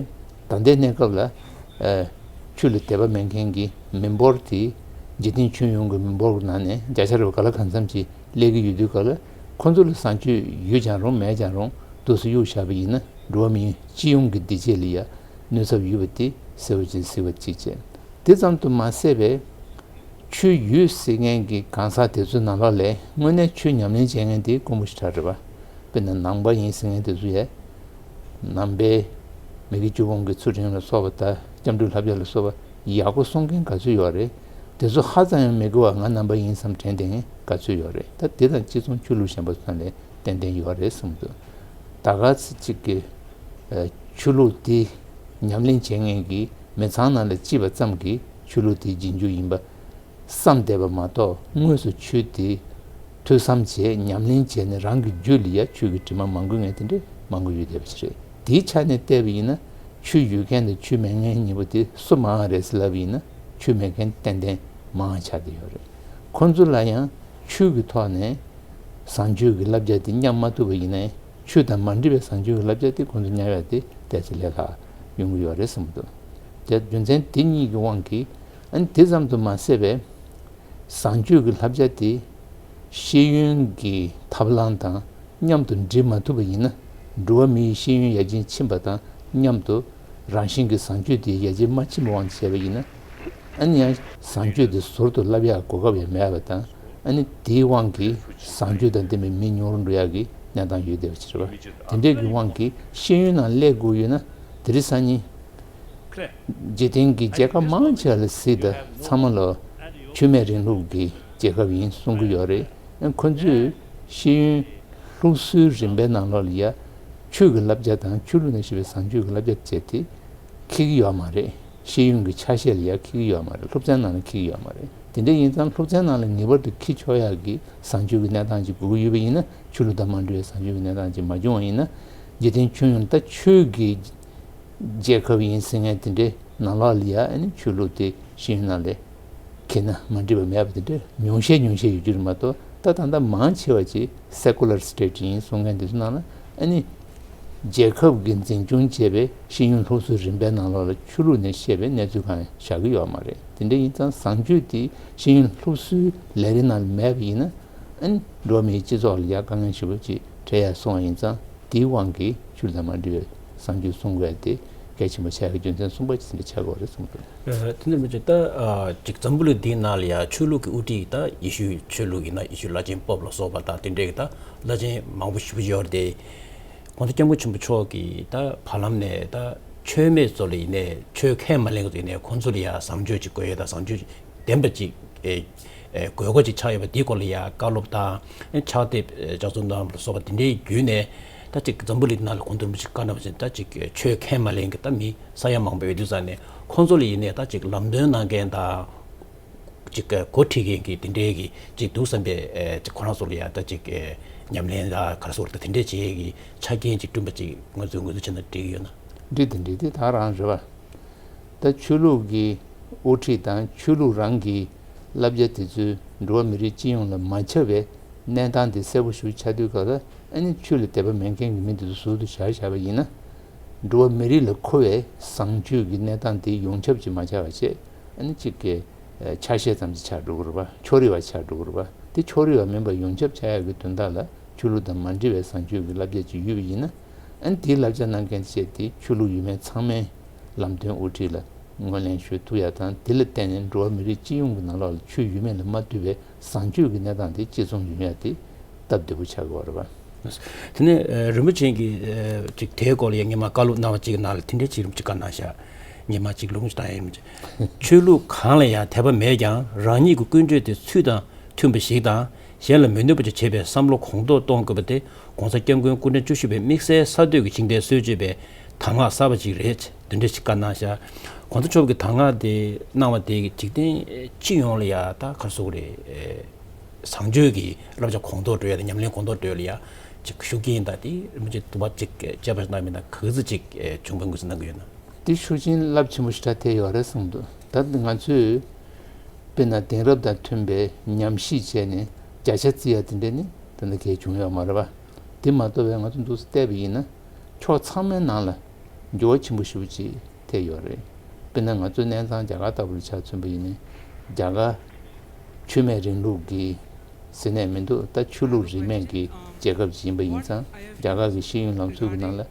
ད་ལྟའི་གནས་སྐབས་ལ་ཨ་ཆོས་ལ་དད་པ་མེད་མཁན་གྱི་མི་འབོར་དེ་འཇིག་རྟེན་ཁྱོན་ཡོངས་ཀྱི་མི་འབོར་གྱི་ནང་ནས་བརྒྱ་ཆ་རེ་བ་ག་ལ་གང་འཚམ་ཅིག་སླེབས་ཀྱི་ཡོད་དུས་སྐབས་ལ་ཁོང་ཚོ་ལ་བཟང་སྤྱོད་ཡོད་ཀྱང་རུང་མེད་ཀྱང་རུང་འདུག་སེ་གཡུག་བཞག་པ་ཡིན་ན་འགྲོ་བ་མིའི་སྤྱི་ཡོངས་ཀྱི་བདེ་སྐྱིད་ལ་ཡ་གནོད་ཚབས་ཡོད་པ་དེ་གསལ་པོ་ཅིག་གཟིགས་པ་ཅིག་བྱས། དེ་ཙམ་དུ་མ་ཟད་པའི་ཆོས་ཡོད་ཟེར་མཁན་གྱི་གང་ཟག་དེ་ཚོའི་ནང་ལོགས་ལས་དངོས་གནས་ཆོས་ཉམས་ལེན་བྱེད་མཁན་དེ་དཀོན་པོ་ཞེ་དྲག་རེད་པ། དཔེར་ན་ནང་པ་ཡིན་ཟེར་མཁན་དེ་ཚོ་ཡས། ནང་པའི་མི་དགེ་བཅུ་སྤོང་གི་ཚུལ་ཁྲིམས་ལ་སོགས་པ་དང་སྐྱབས་འགྲོའི་བསླབ་བྱ་ལ་སོགས་པ་ཡག་པོ་གསུང་མཁན་ག་ཚོད་ཡོད་རེད། དེ་ཚོ་ཧ་ཙམ་ཡང་མི་དགེ་བ་ང་ནང་པ་ཡིན་བསམ་དྲན་བསྡད་མཁན་ག་ཚོད་ཡོད་རེད། ད་དེ་དང་གཅིག་མཚུངས་ཆོས་ལུགས་གཞན་པ་ཚོ་ལས་ཏན་ཏན་ཡོད་རེད་བསམ་འདུག་ད་ག་ཚོད་ཅིག་གི་ཆོས་ལུགས་དེ་ཉམས་ལེན་བྱེད་མཁན་གྱི་མི་ཚང་ནང་ལ་སྐྱེས་པ་ཙམ་གྱིས་ཆོས་ལུགས་དེ་རྗེས་འཇུག་ཡིན་པ་བསམ་བསྡད་པ་མ་གཏོགས་དངོས་སུ་ཆོས་དེ་ཐོས་བསམ་བྱས་ཉམས་ལེན་བྱས་ནས་རང་གི་རྒྱུད་ལ་ཡ་ཆོས་ཀྱི་དྲི་མ་མང་པོ་ངས་དེ་འདྲས་མང་པོ་ཡོད་བསྡད་པ་ཞིག་རེད། དེའི་ཆ་ནས་བལྟས་པ་ཡིན་ན་ཆོས་ཡོད་མཁན་དང་ཆོས་མེད་མཁན་གཉིས་པོ་དེ་སུ་མང་བ་རེད་ཟེར་ལབ་པ་ཡིན་ན་ཆོས་མེད་མཁན་ཏན་ཏན་མང་བ་ཆགས་བསྡད་ཡོད་རེད། ཁོང་ཚོ་ལ་ཡང་ཆོས་ཀྱི་ཐོག་ནས་བཟང་སྤྱོད་ཀྱི་བསླབ་བྱ་དེ་མཉམ་མ་ཐུབ་པ་ཡིན་ན་ཆོས་དང་མ་འདྲེས་པའི་བཟང་སྤྱོད་ཀྱི་བསླབ་བྱ་དེ་ཁོང་ཚོ་མཉམ་ཡག་དེ་ཏོག་ཙམ་ལས་སླ་ཡོང་གི་ཡོད་རེད་བསམ་གྱི་འདུག་དེ་རྒྱུ་མཚན་དེ་གཉིས་ཀྱི་དབང་གིས་ཨ་ནི་དེ་ཙམ་དུ་མ་ཟད་པའི་བཟང་སྤྱོད་ཀྱི་བསླབ་བྱ་དེ་ཤེས་ཡོན་གྱི་ཐབས་ལམ་དང་མཉམ་དུ་འདྲེས་མ་ཐུབ་པ་ཡིན་ན་འགྲོ་བ་མིའི་ཤེས་ཡོན་ཡར་རྒྱས་ཕྱིན་པ་དང་མཉམ་དུ་རང་བཞིན་གྱི་བཟང་སྤྱོད་དེ་ཡར་རྒྱས་མ་ཕྱིན་པའི་དབང་དུ་བྱས་པ་ཡིན་ན། ཨ་ནི་ཡང་བཟང་སྤྱོད་དེ་ཟུར་དུ་བསླབ་ཡག་གོ་སྐབས་ཡང་མེད་པ་དང་ཨ་ནི་དེའི་དབང་གིས་བཟང་སྤྱོད་དང་ལྡན་པའི་མི་ཉུང་རུ་འགྲོ་ཡག་གི་གནས་སྟངས་ཡོད་བསྡད་པ་ཞིག་རེད་པ། དེ་འདྲའི་གི་དབང་གིས་ཤེས་ཡོན་ནང་སླེབས་དགོས་ཡོད་ན་དེ་རིང་སང་ཉིན་འཇིག་རྟེན་གྱི་རྒྱལ་ཁབ་མང་ཆེ་བ་ལ་གཟིགས་དང་ཚང་མ་ལ་ཆོས་མེད་རིང་ལུགས་ཀྱི་རྒྱལ་ཁབ་ཡིན་གསུང་གི་ཡོད་རེད། ཁོ་ཚོས་ཤེས་ཡོན་སློབ་གསོའི་རིམ་པའི་ནང་ལོགས་ལ་ཡ་ཆོས་ཀྱི་བསླབ་བྱ་དང་ཆོས་ལུགས་ནས་བཤད་པའི་བཟང་སྤྱོད་ཀྱི་བསླབ་བྱ་བྱས་ཏེ་འཁྱེར་གྱི་ཡོད་མ་རེད། ཤེས་ཡོན་གྱི་ཆ་ཤས་ལ་ཡ་འཁྱེར་གྱི་ཡོད་མ་རེད། སློབ་ཚན་ནང་ལ་འཁྱེར་གྱི་ཡོད་མ་རེད། དེ་འདྲ་ཡིན་ཙང་སློབ་ཚན་ནང་ལ་ངེས་པར་དུ་འཁྱེར་ཆོག་ཡག་གི་བཟང་སྤྱོད་ཀྱི་གནས་སྟངས་ཅིག་དགོས་ཀྱི་ཡོད་པ་ཡིན་ན་ཆོས་ལུགས་དང་མ་འབྲེལ་བའི་བཟང་སྤྱོད་ཀྱི་གནས་སྟངས་ཅིག་མ་བྱུང་བ་ཡིན་ན་འཇིག་རྟེན་ཁྱོན་ཡོངས་ད་ཆོས་ཀྱི་རྒྱལ་ཁབ་ཡིན་ཟེར་མཁན་དེ་འདྲའི་ནང་ལོགས་ལ་ཡ་ཨ་ནི་ཆོས་ལུགས་དེ་ཤེས་ཡོན་ནང་ལས་ཁེ་ན་མ་འགྲིག་པ་མེད་པ་དེ་འདྲ་ཉུང་ཤས་ཉུང་ཤས་ཡོད་རྒྱུ་རེད་མ་གཏོགས་ད་ད་ལྟ་མང་ཆེ་བ་ཅིག་secular state་ཡིན་གསུང་མཁན་དེ་ཚོ་ནང་ལ་ཨ་ནི་རྒྱལ་ཁབ་ཀྱིས་འཛིན་སྐྱོང་བྱས་པའི་ཤེས་ཡོན་སློབ་གསོའི་རིམ་པའི་ནང་ལོགས་ལ་ཆོས་ལུགས་ནས་བཤད་པའི་གནས་ཚུལ་གང་ཡང་བཞག་གི་ཡོད་མ་རེད། དེ་འདྲ་ཡིན་ཙང་བཟང་སྤྱོད་དེ་ཤེས་ཡོན་སློབ་གསོའི་ལས་རིགས་ནང་ལ་མེད་པ་ཡིན་ན་ཨ་ནི་འགྲོ་བ་མིའི་སྤྱི་ཚོགས་ལ་ཡང་དཀའ་ངལ་ཞེ་པོ་ཅིག་འཕྲད་ཡ་སོང་བ་ཡིན་ཙང་། དེའི་དབང་གིས་ཆོས་དང་མ་འབྲེལ་བའི་བཟང་སྤྱོད་སྲུང་དགོས་ཡ་དེ་གལ་ཆེན་པོ་ཆགས་ཡག་གི་རྒྱུ་མཚན་གསུམ་པ་ཅིག་དེ་འདྲ་ཆགས་ཀྱི་ཡོད་རེད་གསུངས་འདུག་ཨ། དེ་འདྲ་མི་བྱེད་ད། ཨ། ཅིག་འཛམ་བུ་གླིང་འདིའི་ནང་ལ་ཡ་ཆོས་ལུགས་ཀྱི་དབུ་ཁྲིད་ད་ཡེ་ཤུའི་ཆོས་ལུགས་ཡིན་ན་ཡེ་ཤུ་བླ་ཆེན་པོབ་ལ་སོགས་པ་དང་དེ་འདྲའི་གི་ད་བླ་ཆེན་མང་པོ་ཞེ་པོ་ཡོད་རེད་དེ། ཁོང་ཚོ་སྐྱབས་མགོན་ཆེན་པོ་མཆོག་གིས་ད་བར་ལམ་ནས་ད་ཆོས་མེད་ཚོ་ལ་ཡིན་ནའི་ཆོས་ཁས་མ་ལེན་གི་ཚོ་ཡིན་ནའི་ཁོང་ཚོ་ལ་ཡ་བཟང་སྤྱོད་ཅིག་དགོས་ཡོད་ད་བཟང་སྤྱོད་ཅིག་ལྡན་པ་ཅིག་ཨེ། ཨེ། དགོས་མཁོ་ཅིག་ཆགས་ཡོད་པ་འདིའི་སྐོར་ལ་ཡ་བཀའ་སློབ་དང་ཕྱག་དེབ་ལྕགས་རྩུབ་རྣམས་ལ་སོགས་པ་དེ་འདྲའི་བརྒྱུད་ནས་ད་ཅིག་འཛམ་བུ་གླིང་ནང་ལ་གོང་དུ་རིན་པོ་ཆེས་བཀའ་གནང་བ་བཞིན་ད་ཅིག་ཆོས་ཁས་མ་ལེན་གྱི་ད་མི་ས་ཡ་མང་པོ་ཡོད་དུས་ཙང་ནས་ཁོང་ཚོ་ལ་ཡིན་ནའི་ད་ཅིག་ལམ་སྟོན་གནང་མཁན་དང་ཅིག་འགོ་ཁྲིད་མཁན་གྱི་དེ་འདྲའི་གི་ཅིག་འདུག་བསམ་པའི་ཨེ། ཅིག་ཁོ་རང་ཚོ་ལ་ཡ་ད་ཅིག་ཨེ། ཉམས་ལེན་ལ་ག་རེ་ཟེར་དགོས་རེད་ད་དེ་འདྲའི་བྱེད་ཡས་ཀྱི་ཆ་རྐྱེན་ཅིག་བསྐྲུན་པ་ཅིག་ང་ཚོས་ངོས་འཛིན་བྱས་ན་འགྲིག་གི་ཡོད་ན། འགྲིག་དང་འགྲིག་དེ་ད་རང་རེད་བ། ད་ཆོས་ལུགས་ཀྱི་དབུ་ཁྲིད་དང་ཆོས་ལུགས་རང་གི་བསླབ་བྱ་དེ་ཚོས་འགྲོ་བ་མི་རིགས་སྤྱི་ཡོངས་ལ་མ་ཁྱབ་པའི་གནས་སྟངས་དེ་གསལ་པོ་ཞིག་ཆགས་དུས་སྐབས་ལ་ཨ་ནི་ཆོས་ལ་དད་པ་མེད་མཁན་གྱི་མི་དེ་ཚོ་ཟུར་དུ་བཞག་བཞག་པ་ཡིན་ན། འགྲོ་བ་མི་རིགས་ལ་མཁོ་བའི་བཟང་སྤྱོད་ཀྱི་གནས་སྟངས་དེ་ཡོངས་ཁྱབ་ཅིག་མ་ཆགས་པ་བྱས་ཨ་ནི་གཅིག་གི་ཆ་ཤས་ཙམ་ཅིག་ཆགས་འགྲོ་གི་རེད་པ། ཕྱོགས་རིས་པ་ཆགས་འགྲོ་གི་རེད་པ། དེ་ཕྱོགས་རིས་པ་མིན་པ་ཡོངས་ཁྱབ་ཆགས་ཡག་གི་དོན་དག་ལ། ཆོས་ལུགས་དང་མ་འབྲེལ་བའི་བཟང་སྤྱོད་ཀྱི་བསླབ་བྱ་ཅིག་ཡོད་པ་ཡིན་ན། ཨ་ནི་དེའི་བསླབ་བྱ་གནང་མཁན་བཅས་དེ་ཆོས་ལུགས་ཡོད་མེད་ཚང་མའི་ལམ་སྟོན་དབུ་ཁྲིད་ལ་ངོས་ལེན་ཞུ་ཐུབ་ཡ་དང་། དེ་ལ་བརྟེན་ནས་འགྲོ་བ་མི་རིགས་སྤྱི་ཡོངས་ཀྱི་ནང་ལོགས་ལ་ཆོས་ཡོད་མེད་ལ་མ་ལྟོས་པའི་བཟང་སྤྱོད་ཀྱི་གནས་སྟངས་དེ་གཅིག་མཚུངས་ཡོང་ཡ་དེ་སྟབས་བདེ་པོ་ཆགས་ཀྱི་ཡོད་རེད་པ། དེ་ནས་ཨ་རིན་པོ་ཆེ་གིས་ཨ་ཅིག་དེའི་སྐོར་ལ་ཡང་སྔོན་མ་བཀའ་སློབ་གནང་བ་ཅིག་གི་ནང་ལ་དེ་འདྲའི་ཅིག་རིན་པོ་ཆེས་བཀའ་གནང་ཤག་སྔོན་མ་ཅིག་ལོ་ངོ་ཅིག་བཏང་ཡ་རིན་པོ་ཆེ། ཆོས་ལུགས་གང་ལ་ཡང་དད་པ་མེད་ཀྱང་རང་ཉིད་ཀྱི་ཀུན་སྤྱོད་དེ་ཚུལ་དང་མཐུན་པ་ཞིག་དང་། གཞན་ལ་མི་གནོད་པ་ཅིག་བྱེད་པའི་བསམ་བློ་གོང་མཐོར་གཏོང་དགོས་པ་དེ་༸གོང་ས་༸སྐྱབས་མགོན་སྐུ་ཕྲེང་བཅུ་བཞི་པའི་དམིགས་བསལ་གསར་གཏོད་ཀྱི་བཅིངས་འགྲོལ་སྲོལ་བརྗོད་པའི་གདམས་ངག་གསར་པ་ཅིག་རེད། དེ་འདྲ་ཞིག་བཀའ་གནང་ཤག་གོང་ས་མཆོག་གིས་གདམས་ངག་དེ་གནང་བ་དེ་འཇིག་རྟེན་སྤྱི་ཡོངས་ལ་ཡ་ད་ག་རེ་ཟེར་དགོས་རེད། བཟང་སྤྱོད་ཀྱི་བསླབ་བྱ་གོང་མཐོར་འགྲོ་ཡ་དང་ཉམས་ལེན་གོང་མཐོར་འགྲོ་ཡ་ལ་ཡ་ཅིག་ཤུགས་རྐྱེན་དང་དེ་རིན་པོ་ཆེ་དུ་བ་ཅིག་དཔྱད་པ་ཞིག་གནང་མིན་ན་ག་ཚོད་ཅིག་བྱུང་བའི་ངོས་འཛིན་གནང་གི་ཡོད་ན། དེ་ཤུགས་རྐྱེན་རླབས་ཆེན་པོ་ཞེ་དྲག་ཐེབས་ཡོད་རེད་བསམ་འདུག་ད་ང་ཚོས་དཔེར་ན་དེང་རབས་དང་མཐུན་པའི་ཉམས་ཞིབ་བྱས་ནས་བརྒྱ་ཆ་བརྩི་ཡ་དེ་འདྲ་ནི་ད་ལྟ་གལ་བྱུང་ཡོད་མ་རེད་པ། དེ་མ་གཏོགས་པའི་ང་ཚོ་འདུག་སེ་བལྟས་པ་ཡིན་ན་ཕྱོགས་ཚང་མའི་ནང་ལ་འགྱུར་བ་ཆེན་པོ་ཞེ་པོ་ཅིག་ཐེབས་ཡོད་རེད། དཔེར་ན་ང་ཚོའི་གནས་ཚང་རྒྱ་གར་ལྟ་བུར་ཆ་མཚོན་པ་ཡིན་ན་རྒྱ་གར་ཆོས་མེད་རིང་ལུགས་ཀྱི་ཟེར་ནས་མི་འདུག་ད་ཆོས་ལུགས་རིས་མེད་ཀྱི་རྒྱལ་ཁབ་ཅིག་ཡིན་པ་ཡིན་ཙང་རྒྱ་གར་གྱི་ཤེས་ཡོན་ལམ་སྲོལ་གྱི་ནང་ལ་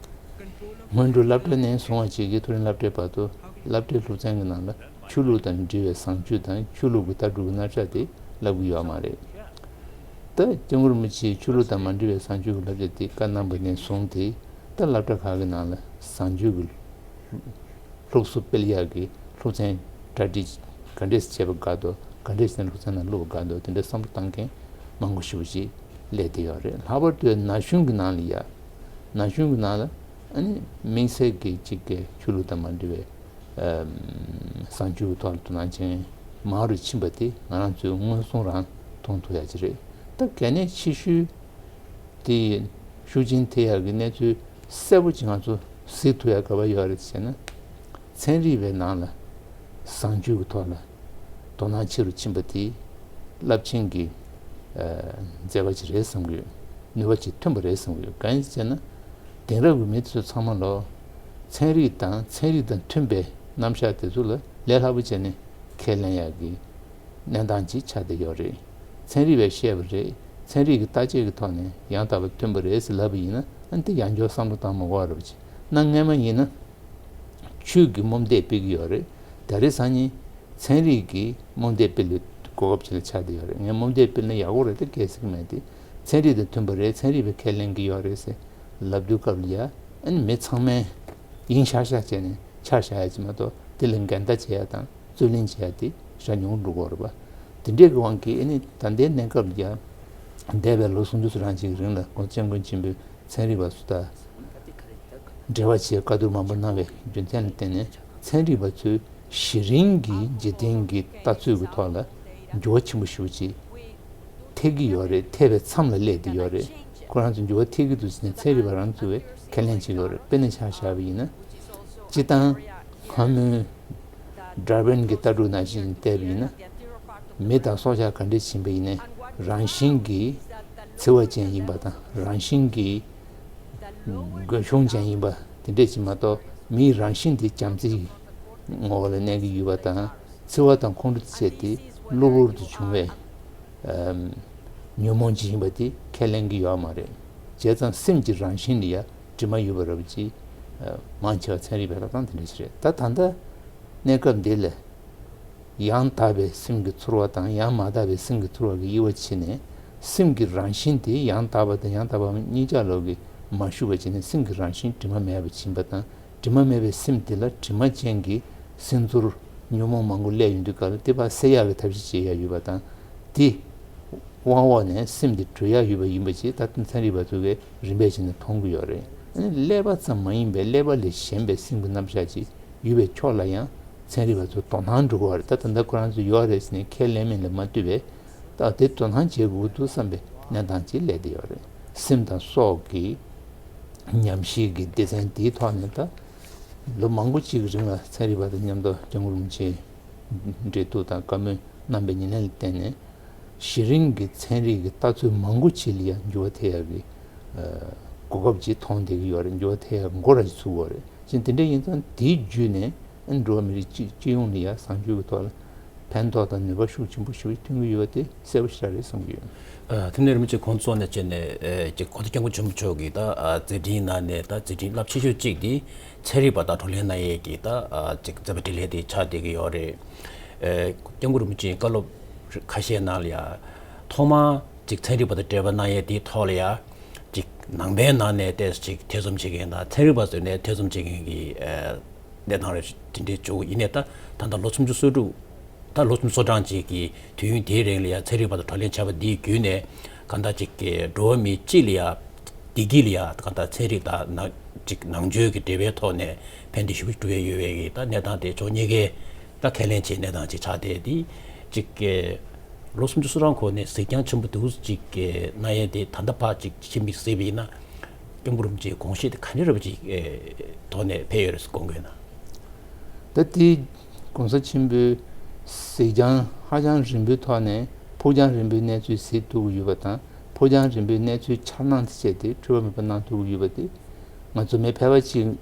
སྔོན་འགྲོ་སློབ་གྲྭ་ནས་བཟུང་བ་བྱེད་ཀྱི་མཐོ་རིམ་སློབ་གྲྭའི་བར་དུ་སློབ་གྲྭའི་སློབ་ཚན་གྱི་ནང་ལ་ཆོས་ལུགས་དང་འབྲེལ་བའི་བཟང་སྤྱོད་དང་ཆོས་ལུགས་ཀྱི་ལྟ་གྲུབ་ཀྱི་བསླབ་བྱ་དེ་བསླབ་ཀྱི་ཡོད་མ་རེད། ད་སྐྱབས་མགོན་རིན་པོ་ཆེས་ཆོས་ལུགས་དང་མ་འབྲེལ་བའི་བཟང་སྤྱོད་ཀྱི་བསླབ་བྱ་དེ་བཀའ་གནང་པ་ནས་བཟུང་སྟེ་ད་སློབ་གྲྭ་ཁག་གི་ནང་ལ་བཟང་སྤྱོད་ཀྱི་སློབ་གསོ་སྤེལ་ཡག་གི་སློབ་ཚན་གྲ་སྒྲིག་ག་འདྲས་བྱས་པ་དགའ་འདུག་ག་འདྲས་བྱས་ནས་སློབ་ཚན་ནང་བླུགས་པ་དགའ་འདུག་དེ་འདྲ་བསམ་བློ་བཏང་མཁན་མང་པོ་ཞེ་པོ་ཅིག་སླེབས་བསྡད་ཡོད་རེད། ལྷག་པར་དུ་ན་གཞོན་གྱི་ནང་ལ་ཡ་ན་གཞོན་གྱི་ནང་ལ་ཨ་ནི་དམིགས་བསལ་གྱི་གཅིག་གི་ཆོས་ལུགས་དང་མ་འབྲེལ་བའི་བཟང་སྤྱོད་ཀྱི་ཐོག་ལ་དོ་སྣང་ཅན་མང་རུ་ཕྱིན་པ་དེ་ང་རང་ཚོས་མངོན་སུམ་རང་མཐོང་ཐུབ་ཡག་ཅིག་རེད། ད་གལ་གནད་ཆེ་ཤོས་དེ་ཤུགས་རྐྱེན་ཐེབས་ཡག་གི་གནས་ཚུལ་གསལ་པོ་ཅིག་ང་ཚོ་གཟིགས་ཐུབ་ཡག་ག་པར་ཡོད་རེད་ཟེར་ན། ཚན་རིག་པའི་ནང་ལ་བཟང་སྤྱོད་ཀྱི་ཐོག་ལ་དོ་སྣང་ཆེ་རུ་ཕྱིན་པ་དེས་རླབས་ཆེན་གྱི་ཨ་མཛད་པ་ཅིག་རེད་བསམ་གྱི་ཡོད། ནུས་པ་ཅིག་ཐོན་པ་རེད་བསམ་གྱི་ཡོད། གང་ཡིན་ཟེར་ན། དེང་རབས་ཀྱི་མི་དེ་ཚོ་ཚང་མ་ལོ། ཚན་རིག་དང་ཚན་རིག་དང་མཐུན་པའི་རྣམ་གཞག་དེ་ཚོ་ལ་ལས་སླ་པོ་བྱས་ནས་ཁས་ལེན་ཡག་གི་གནས་སྟངས་ཅིག་ཆགས་བསྡད་ཡོད་རེད། ཚན་རིག་པས་བཤད་པ་རེད། ཚན་རིག་གི་བརྟག་དཔྱད་ཀྱི་ཐོག་ནས་ཡང་དག་པ་ཐོན་པ་རེད་ཟེར་ལབ་པ་ཡིན་ན་ཨ་ནི་དེ་ཡང་བསྐྱར་བསམ་བློ་བཏང་མ་དགོས་པ་རེད་པ་ཅིག་ན། སྔས་མ་ཡིན་ན་ཆོས་ཀྱི་རྨོངས་དད་སྤེལ་གྱི་ཡོད་རེད། ད་རེས་སང་ཉིན་ཚན་རིག་གི་རྨོངས་དད་སྤེལ་བའི་གོ་སྐབས་ཅིག་ལ་ཆགས་བསྡད་ཡོད་རེད། ངས་རྨོངས་དད་སྤེལ་ན་ཡག་པོ་རེད་དེ་སྐད་ཟེར་གྱི་མེད་དེ། ཚན་རིག་དང་མཐུན་པ་རེད། ཚན་རིག་པས་ཁས་ལེན་གྱི་ཡོད་རེད་ཟེར་ལབ་དུས་སྐབས་ལ་ཡ་ཨ་ནི་མི་ཚང་མས་ཡིན་ཤག་ཤག་བྱས་ནས་ཆ་བཞག་ཡ་ཅིག་མ་གཏོགས་དེ་ལ་འགལ་ཟླ་བྱེད་ཡ་དང་རྩོད་གླེང་བྱེད་ཡ་དེ་ཞེ་དྲག་ཉུང་རུ་འགྲོ་གི་ཡོད་རེད་པ། དེ་འདྲའི་གི་དབང་གིས་ཨ་ནི་ད་ལྟའི་གནས་སྐབས་ལ་ཡ་འདས་པའི་ལོ་སུམ་ཅུ་སོ་གྲངས་ཅིག་གི་རིང་ལ་ཁོང་སྐྱབས་མགོན་ཆེན་པོས་ཚན་རིག་པ་ཚོ་དང་འབྲེལ་བ་བྱེད་བཀའ་བསྡུར་མང་པོ་གནང་བའི་རྒྱུ་མཚན་ལ་བརྟེན་ནས་ཚན་རིག་པ་ཚོས་གཞི་རིམ་གྱི་འཇིག་རྟེན་གྱི་ལྟ་ཚུལ་གྱི་ཐོག་ལ་འགྱུར་བ་ཆེན་པོ་ཞེ་པོ་ཅིག་ཐེབས་ཀྱི་ཡོད་རེད། ཐེབས་པའི་མཚམས་ལ་སླེབས་བསྡད་ཡོད་རེད། ཁོ་རང་ཚོ་འགྱུར་བ་ཐེབས་ཀྱི་འདུག་ཟེར་ནས་ཚན་རིག་པ་རང་ཚོ་བས་ཁས་ལེན་བྱེད་ཀྱི་ཡོད་རེད། དཔེར་ན་ཆ་བཞག་པ་ཡིན་ན་སྤྱིར་བཏང་སྔ་མོའི་ཌར་ཝིན་གྱི་ལྟ་གྲུབ་ནང་བཞིན་བལྟས་པ་ཡིན་ན། མི་དང་སྲོག་ཆགས་ག་འདྲས་ཕྱིན་པ་ཡིན་ནའི་རང་བཞིན་གྱིས་འཚེ་བ་ཅན་ཡིན་པ་དང་རང་བཞིན་གྱིས་རྒོད་གཞོང་ཅན་ཡིན་པ་དེ་འདྲས་ཅིག་མ་གཏོགས་མིའི་རང་བཞིན་དེ་བྱམས་བརྩེའི་ངོ་བོ་ལ་གནས་ཀྱི་ཡོད་པ་དང་འཚེ་བ་དང་ཁོང་ཁྲོ་བཅས་ཏེ་གློ་བུར་དུ་བྱུང་བའི་ཉོན་མོངས་ཅིག་ཡིན་པ་དེ་ཁས་ལེན་གྱི་ཡོད་མ་རེད། བྱས་ཙང་སེམས་ཀྱི་རང་བཞིན་ལ་ཡ་དྲི་མ་ཡོད་པ་འདྲ་པོ་ཅིག་མང་ཆེ་བ་ཚན་རིག་པའི་ལབ་སྟངས་དེ་འདྲ་ཞིག་རེད། ད་ད་ལྟ་གནས་སྐབས་འདི་ལ་ཡང་དག་པའི་སེམས་ཀྱི་ཚོར་བ་དང་ཡང་མ་དག་པའི་སེམས་ཀྱི་ཚོར་བ་གི་དབྱེ་བ་ཕྱེ་ནས་སེམས་ཀྱི་རང་བཞིན་དེ་ཡང་དག་པ་དང་ཡང་དག་པ་མིན་གཉིས་ཆ་ལོག་གི་མ་ཞུགས་པ་བྱས་ནས་སེམས་ཀྱི་རང་བཞིན་དྲི་མ་མེད་པ་ཕྱིན་པ་དང་། དྲི་མ་མེད་པའི་སེམས་དེ་ལ་དྲི་མ་ཅན་གྱི་སེམས་ཚོར་ཉོན་མོངས་མང་པོ་སླེབས་ཡོང་དུས་སྐབས་ལ་དེ་ཕར་སེལ་ཡག་གི་ཐབས་ཤེས་བྱེད་ཡག་ཡོད་པ་དང་། དེ་དབང་འོག་ནས་སེམས་དེ་གྲོལ་ཡག་ཡོད་པ་ཡིན་པ་ཅིག་ད་ལྟ་ཚན་རིག་པ་ཚོ་གིས་རིམ་པས་བྱས་ནས་མཐོང་གི་ཡོད་རེད། ཨ་ནི་ཀླད་པ་ཙམ་མ་ཡིན་པའི་ཀླད་པ་ལས་གཞན་པའི་སེམས་ཀྱི་རྣམ་གཞག་ཅིག་ཡོད་པའི་ཕྱོགས་ལ་ཡང་ཚན་རིག་པ་ཚོ་དོ་སྣང་འགྲོ་གི་ཡོད་རེད། ད་ད་ལྟ་ཁོ་རང་ཚོ་ཡོད་རེད་ཟེར་ནས་ཁས་ལེན་མིན་ལ་མ་ལྟོས་པའི་ད་དེ་དོ་སྣང་བྱེད་དགོས་འདུག་བསམ་པའི་གནས་སྟངས་ཅིག་སླེབས་བསྡད་ཡོད་རེད། སེམས་དང་སྲོག་གི་ཉམས་ཞིབ་ཀྱི་སྡེ་ཚན་དེའི་ཐོག་ནས་ད་ལོ་མང་པོ་ཅིག་གི་རིང་ལ་ཚན་རིག་པ་དང་མཉམ་དུ་སྐྱབས་མགོན་རིན་པོ་ཆེའི་འབྲེལ་གཏུག་དང་བཀའ་མོལ་གནང་པའི་ཉེ་ལམ་ལ་བརྟེན་ནས་གཞི་རིམ་གྱི་ཚན་རིག་གི་ལྟ་ཚུལ་མང་པོ་ཅིག་ལ་ཡང་འགྱུར་བ་ཐེབས་ཡག་གི་གོ་སྐབས་ཅིག་མཐོང་བསྡད་ཀྱི་ཡོད་རེད། འགྱུར་བ་ཐེབས་ཡག་འགོ་ར་ཅིག་ཚུགས་ཡོད་རེད། ཅིང་དེ་འདྲ་ཡིན་ཙང་དེའི་བརྒྱུད་ནས་ཨ་ནི་འགྲོ་བ་མི་རིགས་སྤྱི་སྤྱི་ཡོངས་ལ་ཡང་བཟང་སྤྱོད་ཀྱི་ཐོག་ལ་ཕན་ཐོགས་དང་ནུས་པ་ཤུགས་ཆེན་པོ་ཞིག་ཐོན་གྱི་ཡོད་པ་དེ་གསལ་པོ་ཞེ་དྲག་རེད་བསམ་གྱི་ཡོད། ཨ། དེ་ནས་རིན་པོ་ཆེ་ཁོང་གཙོ་ནས་བྱས་ནས་ཨེ་ཅིག་གོང་ས་སྐྱབས་མགོན་ཆེན་པོ་མཆོག་གིས་ད་ཨ་མཛད་འཕྲིན་ནང་ནས་ད་མཛད་འཕྲིན་རླབས་ཆེ་ཤོས་གཅིག་དེ་ཚན་རིག་པ་དང་བགྲོ་གླེང་གནང་ཡས་ཀྱི་ད་ཨ་ཅིག་མཛད་པ་འཕྲིན་ལས་དེ་ཆགས་བསྡད་ཀྱི་ཡོད་རེད། ཨེ་སྐྱབས་མགོན་རིན་པོ་ཆེའི་བཀའ་སློབ་ཁ་ཤས་ནང་ལ་ཡང་ཐོག་མར་ཅིག་ཚན་རིག་པ་དང་འབྲེལ་བ་གནང་ཡས་དེའི་ཐོག་ལ་ཡང་ཅིག་ནང་པའི་ནང་ནས་ཏོག་ཙམ་ཅིག་ཐེ་ཚོམ་བྱེད་མཁན་དང་ཚན་རིག་པ་ཚོའི་ནས་ཐེ་ཚོམ་བྱེད་མཁན་གྱི་ཨེ་གནས་སྟངས་རེ་དེ་འདྲའི་བྱུང་། ཡིན་ནའི་ད་ད་ལྟ་ལོ་སུམ་ཅུ་སོ་དྲུག་ད་ལོ་སུམ་ཅུ་སོ་གྲངས་ཅིག་གི་དུས་ཡུན་དེའི་རིང་ལ་ཡང་ཚན་རིག་པ་དང་བགྲོ་གླེང་བྱས་པ་འདིའི་བརྒྱུད་ནས་གང་ལྟར་ཅིག་གི་འགྲོ་བ་མི་སྤྱི་ལ་ཡང་བདེ་སྐྱིད་ལ་ཡང་གང་ལྟར་ཚན་རིག་དང་ནང་ཅིག་ནང་ཆོས་ཀྱི་འབྲེལ་བའི་ཐོག་ནས་ཕན་བདེ་ཞེ་པོ་ཅིག་འགྲོ་ཡས་ཡོད་པའི་གི་ད་གནས་སྟངས་དེ་ཕྱོགས་གཉིས་ཀའི་ད་ཁས་ལེན་བྱེད་གནས་སྟངས་ཅིག་ཆགས་བསྡད་དེ་ཅིག་གི་ ལོ་སུམ་ཅུ་སོ་གྲངས་གོང་ནས་གཟིགས་རྒྱང་ཆེན་པོ་འདུག་ཅིག་གནང་ཡས་དེ་ད་ལྟ་ཕར་ཅིག་ཕྱི་མིག་གཟིགས་པ་ཡིན་ན། སྐྱབས་མགོན་རིན་པོ་ཆེའི་དགོངས་བཞེད་དེ་ག་འདྲ་རབ་ཅིག་ཐོག་ནས་ཕེབས་ཡོད་རེད་ཟེར་དགོངས་དགོས་ན། ད་དེ་༸གོང་ས་ཆེན་པོའི་གཟིགས་རྒྱང་ཧ་ཅང་རིང་པོའི་ཐོག་ནས་ཕུགས་རྒྱང་རིང་པོའི་གནས་ཚུལ་གཟིགས་ཐུབ་ཀྱི་ཡོད་པ་དང་། ཕུགས་རྒྱང་རིང་པོའི་གནས་ཚུལ་འཆར་སྣང་དེ་བྱས་ཏེ་འཁྲུལ་པ་མེད་པ་གནང་ཐུབ་ཀྱི་ཡོད་པ་དེ། ང་ཚོ་མི་ཕལ་པ་ཅིག་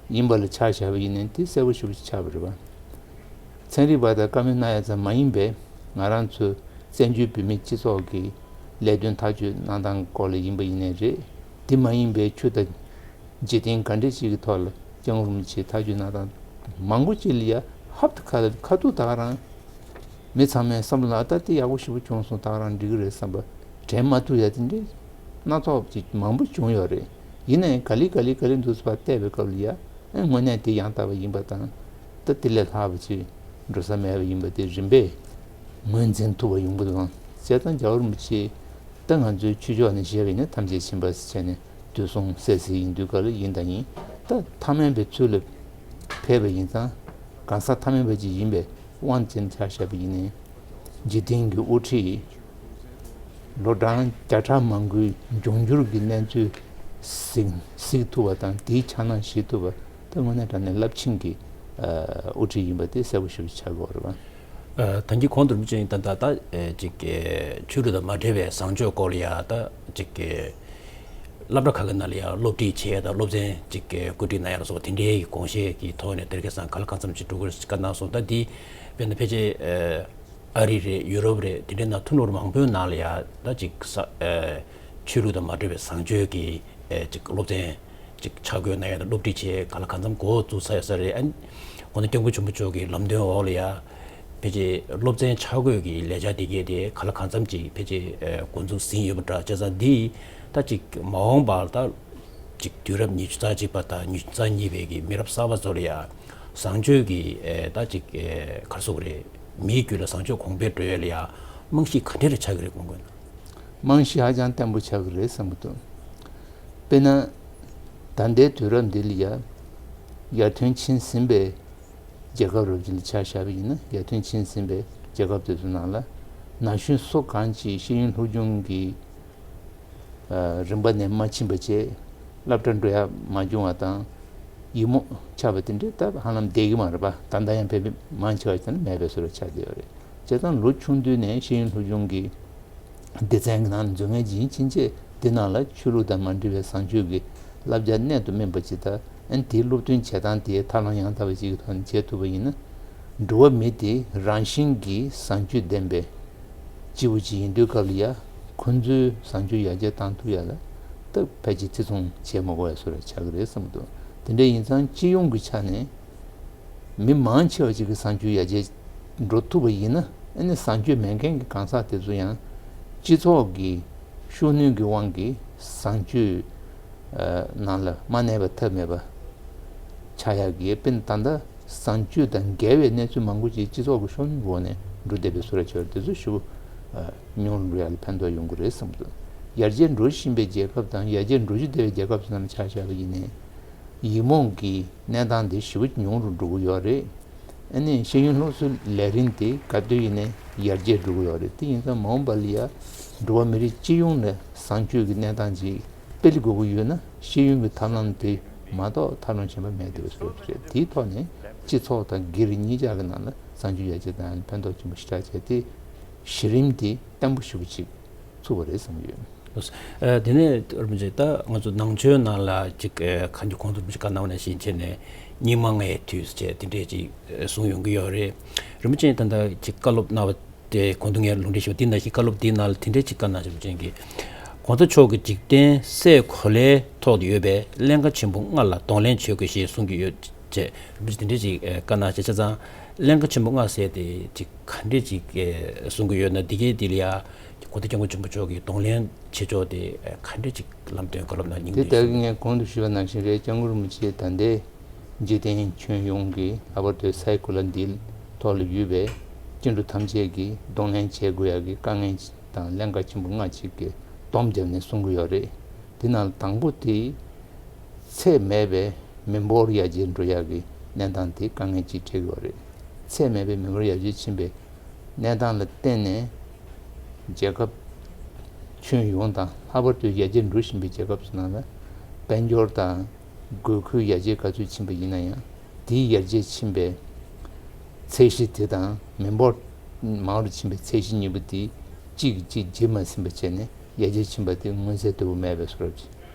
ཡིན་པ་ལ་ཆ་བཞག་པ་ཡིན་ནའི་དེ་གསལ་པོ་ཞེ་པོ་ཅིག་ཆགས་པ་རེད་པ། ཚན་རིག་པ་དང་བཀའ་མོལ་གནང་ཡ་ཙམ་མ་ཡིན་པའི་ང་རང་ཚོའི་བཙན་བྱོལ་བོད་མིའི་སྤྱི་ཚོགས་ཀྱི་ལས་དོན་ཐག་གཅོད་གནང་སྟངས་སྐོར་ལ་ཡིན་པ་ཡིན་ནའི་རེད། དེ་མ་ཡིན་པའི་ཆོས་དང་འཇིག་རྟེན་ག་འདྲ་ཞིག་གི་ཐོག་ལ་སྐྱབས་མགོན་རིན་པོ་ཆེས་ཐག་གཅོད་གནང་སྟངས་མང་པོ་ཅིག་ལ་ཡ་ཧབ་ཏུ་ཁ་ཁ་ཐུག་ད་ག་རང་མི་ཚང་མའི་བསམ་བློ་ལ་ད་དེ་ཡག་པོ་ཞེ་པོ་བྱུང་སོང་། ད་ག་རང་འགྲིག་གི་རེད་བསམ་པ་དྲན་མ་ཐུབ་ཡ་དེ་འདྲའི་སྣ་ཚོགས་ཅིག་མང་པོ་བྱུང་ཡོད་རེད། ཡིན་ནའི་ག་ལེ་ག་ལེ་ག་ལེ་འདུག་ཟེར་བ་བལྟས་པའི་སྐབས་ལ་ཡ། ཨེ་དངོས་གནས་དེ་ཡང་དག་པ་ཡིན་པ་དང་། ད་དེ་ལས་ལྷག་པ་ཅིག་འགྲོ་ས་མེད་པ་ཡིན་པ་དེ་རིམ་པས་ངོས་འཛིན་ཐུབ་པ་ཡོང་གི་འདུག་ཨང་། བྱས་ཙང་རྒྱལ་བ་རིན་པོ་ཆེ་ད་ང་ཚོའི་ཆོས་ཕྱོགས་ནས་བཤད་པ་ཡིན་ན་ཐམས་ཅད་མཁྱེན་པ་ཟེར་བྱས་ནས་དུས་གསུང་གསལ་གཟིགས་ཡིན་དུས་ག་ལ་ཡིན་དང་ཡིན། ད་ཐ་མལ་པའི་ཚུལ་ལ་ཕེབས་པ་ཡིན་ཙང་གང་ཟག་ཐ་མལ་པ་ཅིག་ཡིན་པའི་དབང་ཅན་ཆ་བཞག་པ་ཡིན་ནའི། འཇིག་རྟེན་གྱི་དབུ་ཁྲིད་ལོ་གྲངས་བརྒྱ་ཕྲག་མང་པོའི་འབྱུང་འགྱུར་གྱི་གནས་ཚུལ་གཟིགས་གཟིགས་ཐུབ་པ་དང་། དེའི་འཆར་སྣང་བཞེས་ཐུབ་པ་དེ་དངོས་གནས་དྲང་གནས་རླབས་ཆེན་གྱི་ཨ་དབུ་ཁྲིད་ཡིན་པ་དེ་གསལ་པོ་ཞེ་པོ་ཆགས་ཀྱི་ཡོད་རེད་པ། ཨ་ད་གིན་གོང་དུ་རིན་པོ་ཆེ་ད་ལྟ་ད་ཅིག་ཆོས་ལུགས་དང་མ་འབྲེལ་བའི་བཟང་སྤྱོད་སྐོར་ལ་ཡ་ད་ཅིག་སློབ་གྲྭ་ཁག་གི་ནང་ལ་ཡང་སློབ་ཁྲིད་བྱས་དང་སློབ་ཚན་ཅིག་གི་བཀོད་སྒྲིག་གནང་ཡ་ལ་སོགས་པ་དེ་འདྲའི་དགོངས་བཞེད་ཀྱི་ཐོག་ནས་དེ་རིང་ཁ་སང་ག་ལ་གང་འཚམ་ཅིག་འགྲོ་གི་རེད་བཀའ་གནང་སོང་། ད་འདི་དཔེར་ན་ཕལ་ཆེར་ཨ་རི་རེད། ཡུ་རོབ་རེད། དེ་འདྲའི་ནང་ཐུན་ལོར་མང་པོའི་ནང་ལ་ཡང་ད་ཅིག་ས་ཆོས་ལུགས་དང་མ་འབྲེལ་བའི་བཟང་སྤྱོད་ཀྱི་ཅིག་སློབ་ཚན་ཅིག་ཆ་བགོས་གནང་ཡ་དང་སློབ་ཁྲིད་བྱས་ག་ལ་གང་འཚམ་འགོ་བཙུགས་ཚར་ཡོད་ས་རེད། ཨ་ནི་འོ་ན་སྐྱབས་མགོན་ཆེན་པོ་མཆོག་གི་ལམ་སྟོན་འོག་ལ་ཡང་། ཕལ་ཆེར་སློབ་ཚན་ཆ་བགོས་ཀྱི་ལས་འཆར་དེ་གས་དེ་ག་ལ་གང་འཚམ་ཅིག་ཕལ་ཆེར་འགོ་འཛུགས་ཟིན་ཡོད་པ་འདྲ། བྱས་ཙང་འདི་ད་ཅིག་མ་འོངས་པར་ད་ཅིག་དུས་རབས་ཉི་ཤུ་རྩ་གཅིག་པ་དང་ཉི་ཤུ་རྩ་གཉིས་པའི་གི་མི་རབས་གསར་པ་ཚོ་ལ་ཡང་བཟང་སྤྱོད་ཀྱི་ད་ཅིག་ག་རེ་ཟེར་དགོས་རེད། མིའི་རྒྱུད་ལ་བཟང་སྤྱོད་གོང་འཕེལ་འགྲོ་ཡས་ལ་ཡང་རྨང་གཞི་ག་འདྲ་རེ་ཆགས་ཀྱི་རེད་དགོངས་དགོས་ན། རྨང་གཞི་ཧ་ཅང་བརྟན་པོ་ཆགས་ཀྱི་རེད་བསམ་གྱི་འདུག་དཔེར་ན་ད་ལྟའི་དུས་རབས་འདི་ལ་ཡང་ཡར་ཐོན་ཕྱིན་ཟིན་པའི་རྒྱལ་ཁབ་རབ་ཅིག་ལ་ཆ་བཞག་པ་ཡིན་ན། ཡར་ཐོན་ཕྱིན་ཟིན་པའི་རྒྱལ་ཁབ་དེ་ཚོའི་ནང་ལ་ན་གཞོན་སུ་གང་ཅིག་ཤེས་ཡོན་སློབ་སྦྱོང་གི་རིམ་པ་ནས་མ་ཕྱིན་པ་བྱས། སློབ་གྲྭ་འགྲོ་ཡ་མ་བྱུང་བ་དང་། ཡིག་རྨོངས་ཆགས་པ་དེ་འདྲའི་སྟབས་ཧ་ལམ་བསྡད་ཀྱི་མ་རེད་པ། ད་ལྟ་ཡང་བོད་མི་མང་ཆེ་བ་ཞིག་ད་ནི་མེད་པའི་བཟོ་འདྲ་ཆགས་བསྡད་ཡོད་རེད། བྱས་ཙང་ལོ་ཆུང་དུས་ནས་ཤེས་ཡོན་སློབ་སྦྱོང་གི་སྡེ་ཚན་གྱི་ནང་ལ་འཛུལ་མཁན་ཅིག་ཡིན་ཕྱིན་ཆད། དེ་ནང་ལ་ཆོས་ལུགས་དང་མ་འབྲེལ་བའི་བཟང་སྤྱོད་ཀྱི་བསླབ་བྱ་གནད་དུ་སྨིན་པ་ཅིག་དང་། ཨ་ནི་དེའི་སློབ་སྟོན་བྱེད་སྟངས་དེ་ཐབས་ལམ་ཡང་དག་པ་ཅིག་གི་ཐོག་ནས་བྱེད་ཐུབ་པ་ཡིན་ན། འགྲོ་བ་མི་དེ་རང་བཞིན་གྱིས་བཟང་སྤྱོད་ལྡན་པའི་སྐྱེས་བུ་ཅིག་ཡིན་དུས་སྐབས་ལ་ཡ། ཁོ་ཚོའི་བཟང་སྤྱོད་ཡར་རྒྱས་བཏང་ཐུབ་ཡ་ལ་ད་ཕལ་ཆེར་བརྩི་མཐོང་བྱེད་མ་དགོས་པའི་བཟོ་འདྲ་ཆགས་ཀྱི་རེད་བསམ་གྱི་འདུག་དེ་འདྲ་ཡིན་ཙང་སྤྱི་ཡོངས་ཀྱི་ཆ་ནས། མི་མང་ཆེ་བ་ཅིག་གི་བཟང་སྤྱོད་ཡར་རྒྱས་འགྲོ་ཐུབ་པ་ཡིན་ན། ཨ་ནི་བཟང་སྤྱོད་མེད་མཁན་གྱི་གང་ཟག་དེ་ཚོ་ཡང་སྤྱི་ཚོགས་ཀྱི་ཤུགས་སྣོན་གྱི་དབང་གིས་བཟང་སྤྱོད་ནང་ལ་མ་གནས་པ་ཐབས་མེད་པ་ཆགས་ཡག་གི། དཔེར་ན་ད་ལྟ་བཟང་སྤྱོད་དང་འགལ་བའི་གནས་ཚུལ་མང་པོ་ཅིག་སྤྱི་ཚོགས་ཀྱི་ཤུགས་སྣོན་གྱི་འོག་ནས་འགྲོ་བསྡད་པའི་བཟོ་འདྲ་ཆགས་པ་དེ་ཚོ་ཞེ་པོ་ཉུང་རུ་འགྲོ་ཡག་ལ་ཕན་ཐོགས་ཡོང་གི་རེད་བསམ་གྱི་འདུག་ཡར་རྒྱས་འགྲོ་བཞིན་པའི་རྒྱལ་ཁབ་དང་ཡར་རྒྱས་འགྲོ་རྒྱུ་བསྡད་པའི་རྒྱལ་ཁབ་ཚོ་ནང་ལ་ཆ་བཞག་པ་ཡིན་ནའི། ཡིག་རྨོངས་ཀྱི་གནས་སྟངས་དེ་ཞེ་པོ་ཉུང་རུ་འགྲོ་གི་ཡོད་རེད། ཨ་ནི་ཤེས་ཡོན་སློབ་གསོའི་ལས་རིམ་དེ་ག་དུས་ཡིན་ནའི་ཡར་རྒྱས་འགྲོ་གི་ཡོད་རེད། དེ་ཡིན་ཙང་མ་འོངས་པ་ལ་ཡ་འགྲོ་བ་མི་རིགས་སྤྱི་ཡོངས་ལ་བཟང་སྤྱོད་ཀྱི་གནས་སྟངས་ཅིག་སྤེལ་དགོས་ཀྱི་ཡོད་ན། ཤེས་ཡོན་གྱི་ཐབས་ལམ་དེ་མ་གཏོགས་ཐབས་ལམ་གཞན་པ་མེད་བསྡད་པའི་བཟོ་འདྲ་རེད། དེའི་ཐོག་ནས་སྤྱི་ཚོགས་དང་སྒེར་གཉིས་ཆ་གི་ནང་ལ་བཟང་སྤྱོད་ཡར་རྒྱས་བཏང་ཡ་ལ་ཕན་ཐོགས་ཆེན་པོ་ཞེ་དྲག་བྱས་ཏེ། གཞི་རིམ་དེ་བརྟན་པོ་ཞེ་པོ་ཅིག་ཚུགས་པ་རེད་བསམ་གྱི་ཡོད། ཨ་དེ་ནས་རིན་པོ་ཆེ་ད་ང་ཚོ་ནང་ཆོས་ནང་ལ་ཅིག་ཨ་གང་ཅི་གོང་དུ་རིན་པོ་ཆེ་བཀའ་གནང་བ་ནང་བཞིན་བྱས་ནས་སྙིགས་མ་ལྔའི་དུས་ཟེར་བྱས་དེ་འདྲས་ཅིག་ཨ་གསུངས་ཡོང་གི་ཡོད་རེད། རིན་པོ་ཆེ་ད་ལྟ་ཅིག་བཀའ་སློབ་གནང་བ་དེ་གོང་དུ་ངས་ལུང་འདྲེན་ཞུས་པ་འདི་ནང་བཞིན་བཀའ་སློབ་འདིའི་ནང་ལ་དེ་འདྲས་ཅིག་བཀའ་གནང་བཞིན་པ་ཅན་གྱི། གོང་ས་མཆོག་གི་འཇིག་རྟེན་སའི་གོ་ལའི་ཐོག་ཏུ་ཡོད་པའི་ཀླན་ཀ་ཆེན་པོ་ལྔ་ལ་གདོང་ལེན་བྱེད་དགོས་ཞེས་གསུང་གི་ཡོད་ཅེས་རིན་པོ་ཆེ་དེ་འདྲས་ཅིག་ཨ་བཀའ་གནང་བྱས། བྱས་ཙང་ཀླན་ཀ་ཆེན་པོ་ལྔ་ཟེར་དེ་ཅིག་ག་འདྲས་ཅིག་ཨ་གསུང་གི་ཡོད་ན། འདི་གའི་འདི་ལ་ཡ། གོ་ཐོས་སྐྱབས་མགོན་ཆེན་པོ་མཆོག་གིས་གདོང་ལེན་བྱེད་ཕྱོགས་དེ་ག་འདྲ་ཅིག་ལམ་སྟོན་བཀའ་སློབ་གནང་མྱོང་དེ་ལྟ་གི། ངས་གོང་དུ་ཞུས་པ་ནང་བཞིན་རེད། སྐྱབས་མགོན་རིན་པོ་ཆེ་ད་ལྟའི་འཇིག་རྟེན་ཁྱོན་ཡོངས་ཀྱི་ལྷག་པར་དུ་སའི་གོ་ལ་འདིའི་ཐོག་ལ་ཡོད་པའི་སྐྱེ་འགྲོ་ཐམས་ཅད་ཀྱིས་གདོང་ལེན་བྱེད་དགོས་ཡག་གི་དཀའ་ངལ་དང་ཀླན་ཀ་ཆེན་པོ་ལྔ་ཅིག་གི་སྡོམ་བརྒྱབ་ནས་གསུང་གི་ཡོད་རེད། དེ་ནང་ལ་དང་པོ་དེ་ཚད་མེད་པའི་མི་འབོར་ཡར་རྒྱས་འགྲོ་ཡག་གི་གནས་སྟངས་དེ་དཀའ་ངལ་ཅིག་འཕྲད་ཀྱི་ཡོད་རེད། ཚད་མེད་པའི་མི་འབོར་ཡར་རྒྱས་ཕྱིན་པའི་གནས་སྟངས་ལ་བརྟེན་ནས་ རྒྱལ་ཁབ་ཁྱོན་ཡོངས་དང་ལྷག་པར་དུ་ཡར་རྒྱས་འགྲོ་བཞིན་པའི་རྒྱལ་ཁབ་ཚོ་ནང་ལ་དཔལ་འབྱོར་དང་དགོས་མཁོའི་ཡར་རྒྱས་ག་ཚོད་ཕྱིན་པ་ཡིན་ན་ཡང་། དེའི་ཡར་རྒྱས་ཕྱིན་པའི་ཚད་གཞི་དེ་དང་མི་འབོར་མང་རུ་ཕྱིན་པའི་ཚད་གཞི་གཉིས་པོ་དེ་གཅིག་གིས་གཅིག་བརྗེ་མ་ཟིན་པ་བྱས་ནས་ཡར་རྒྱས་ཕྱིན་པ་དེ་མངོན་གསལ་དོད་པོ་མེད་པའི་བཟོ་འདྲ་ཅིག་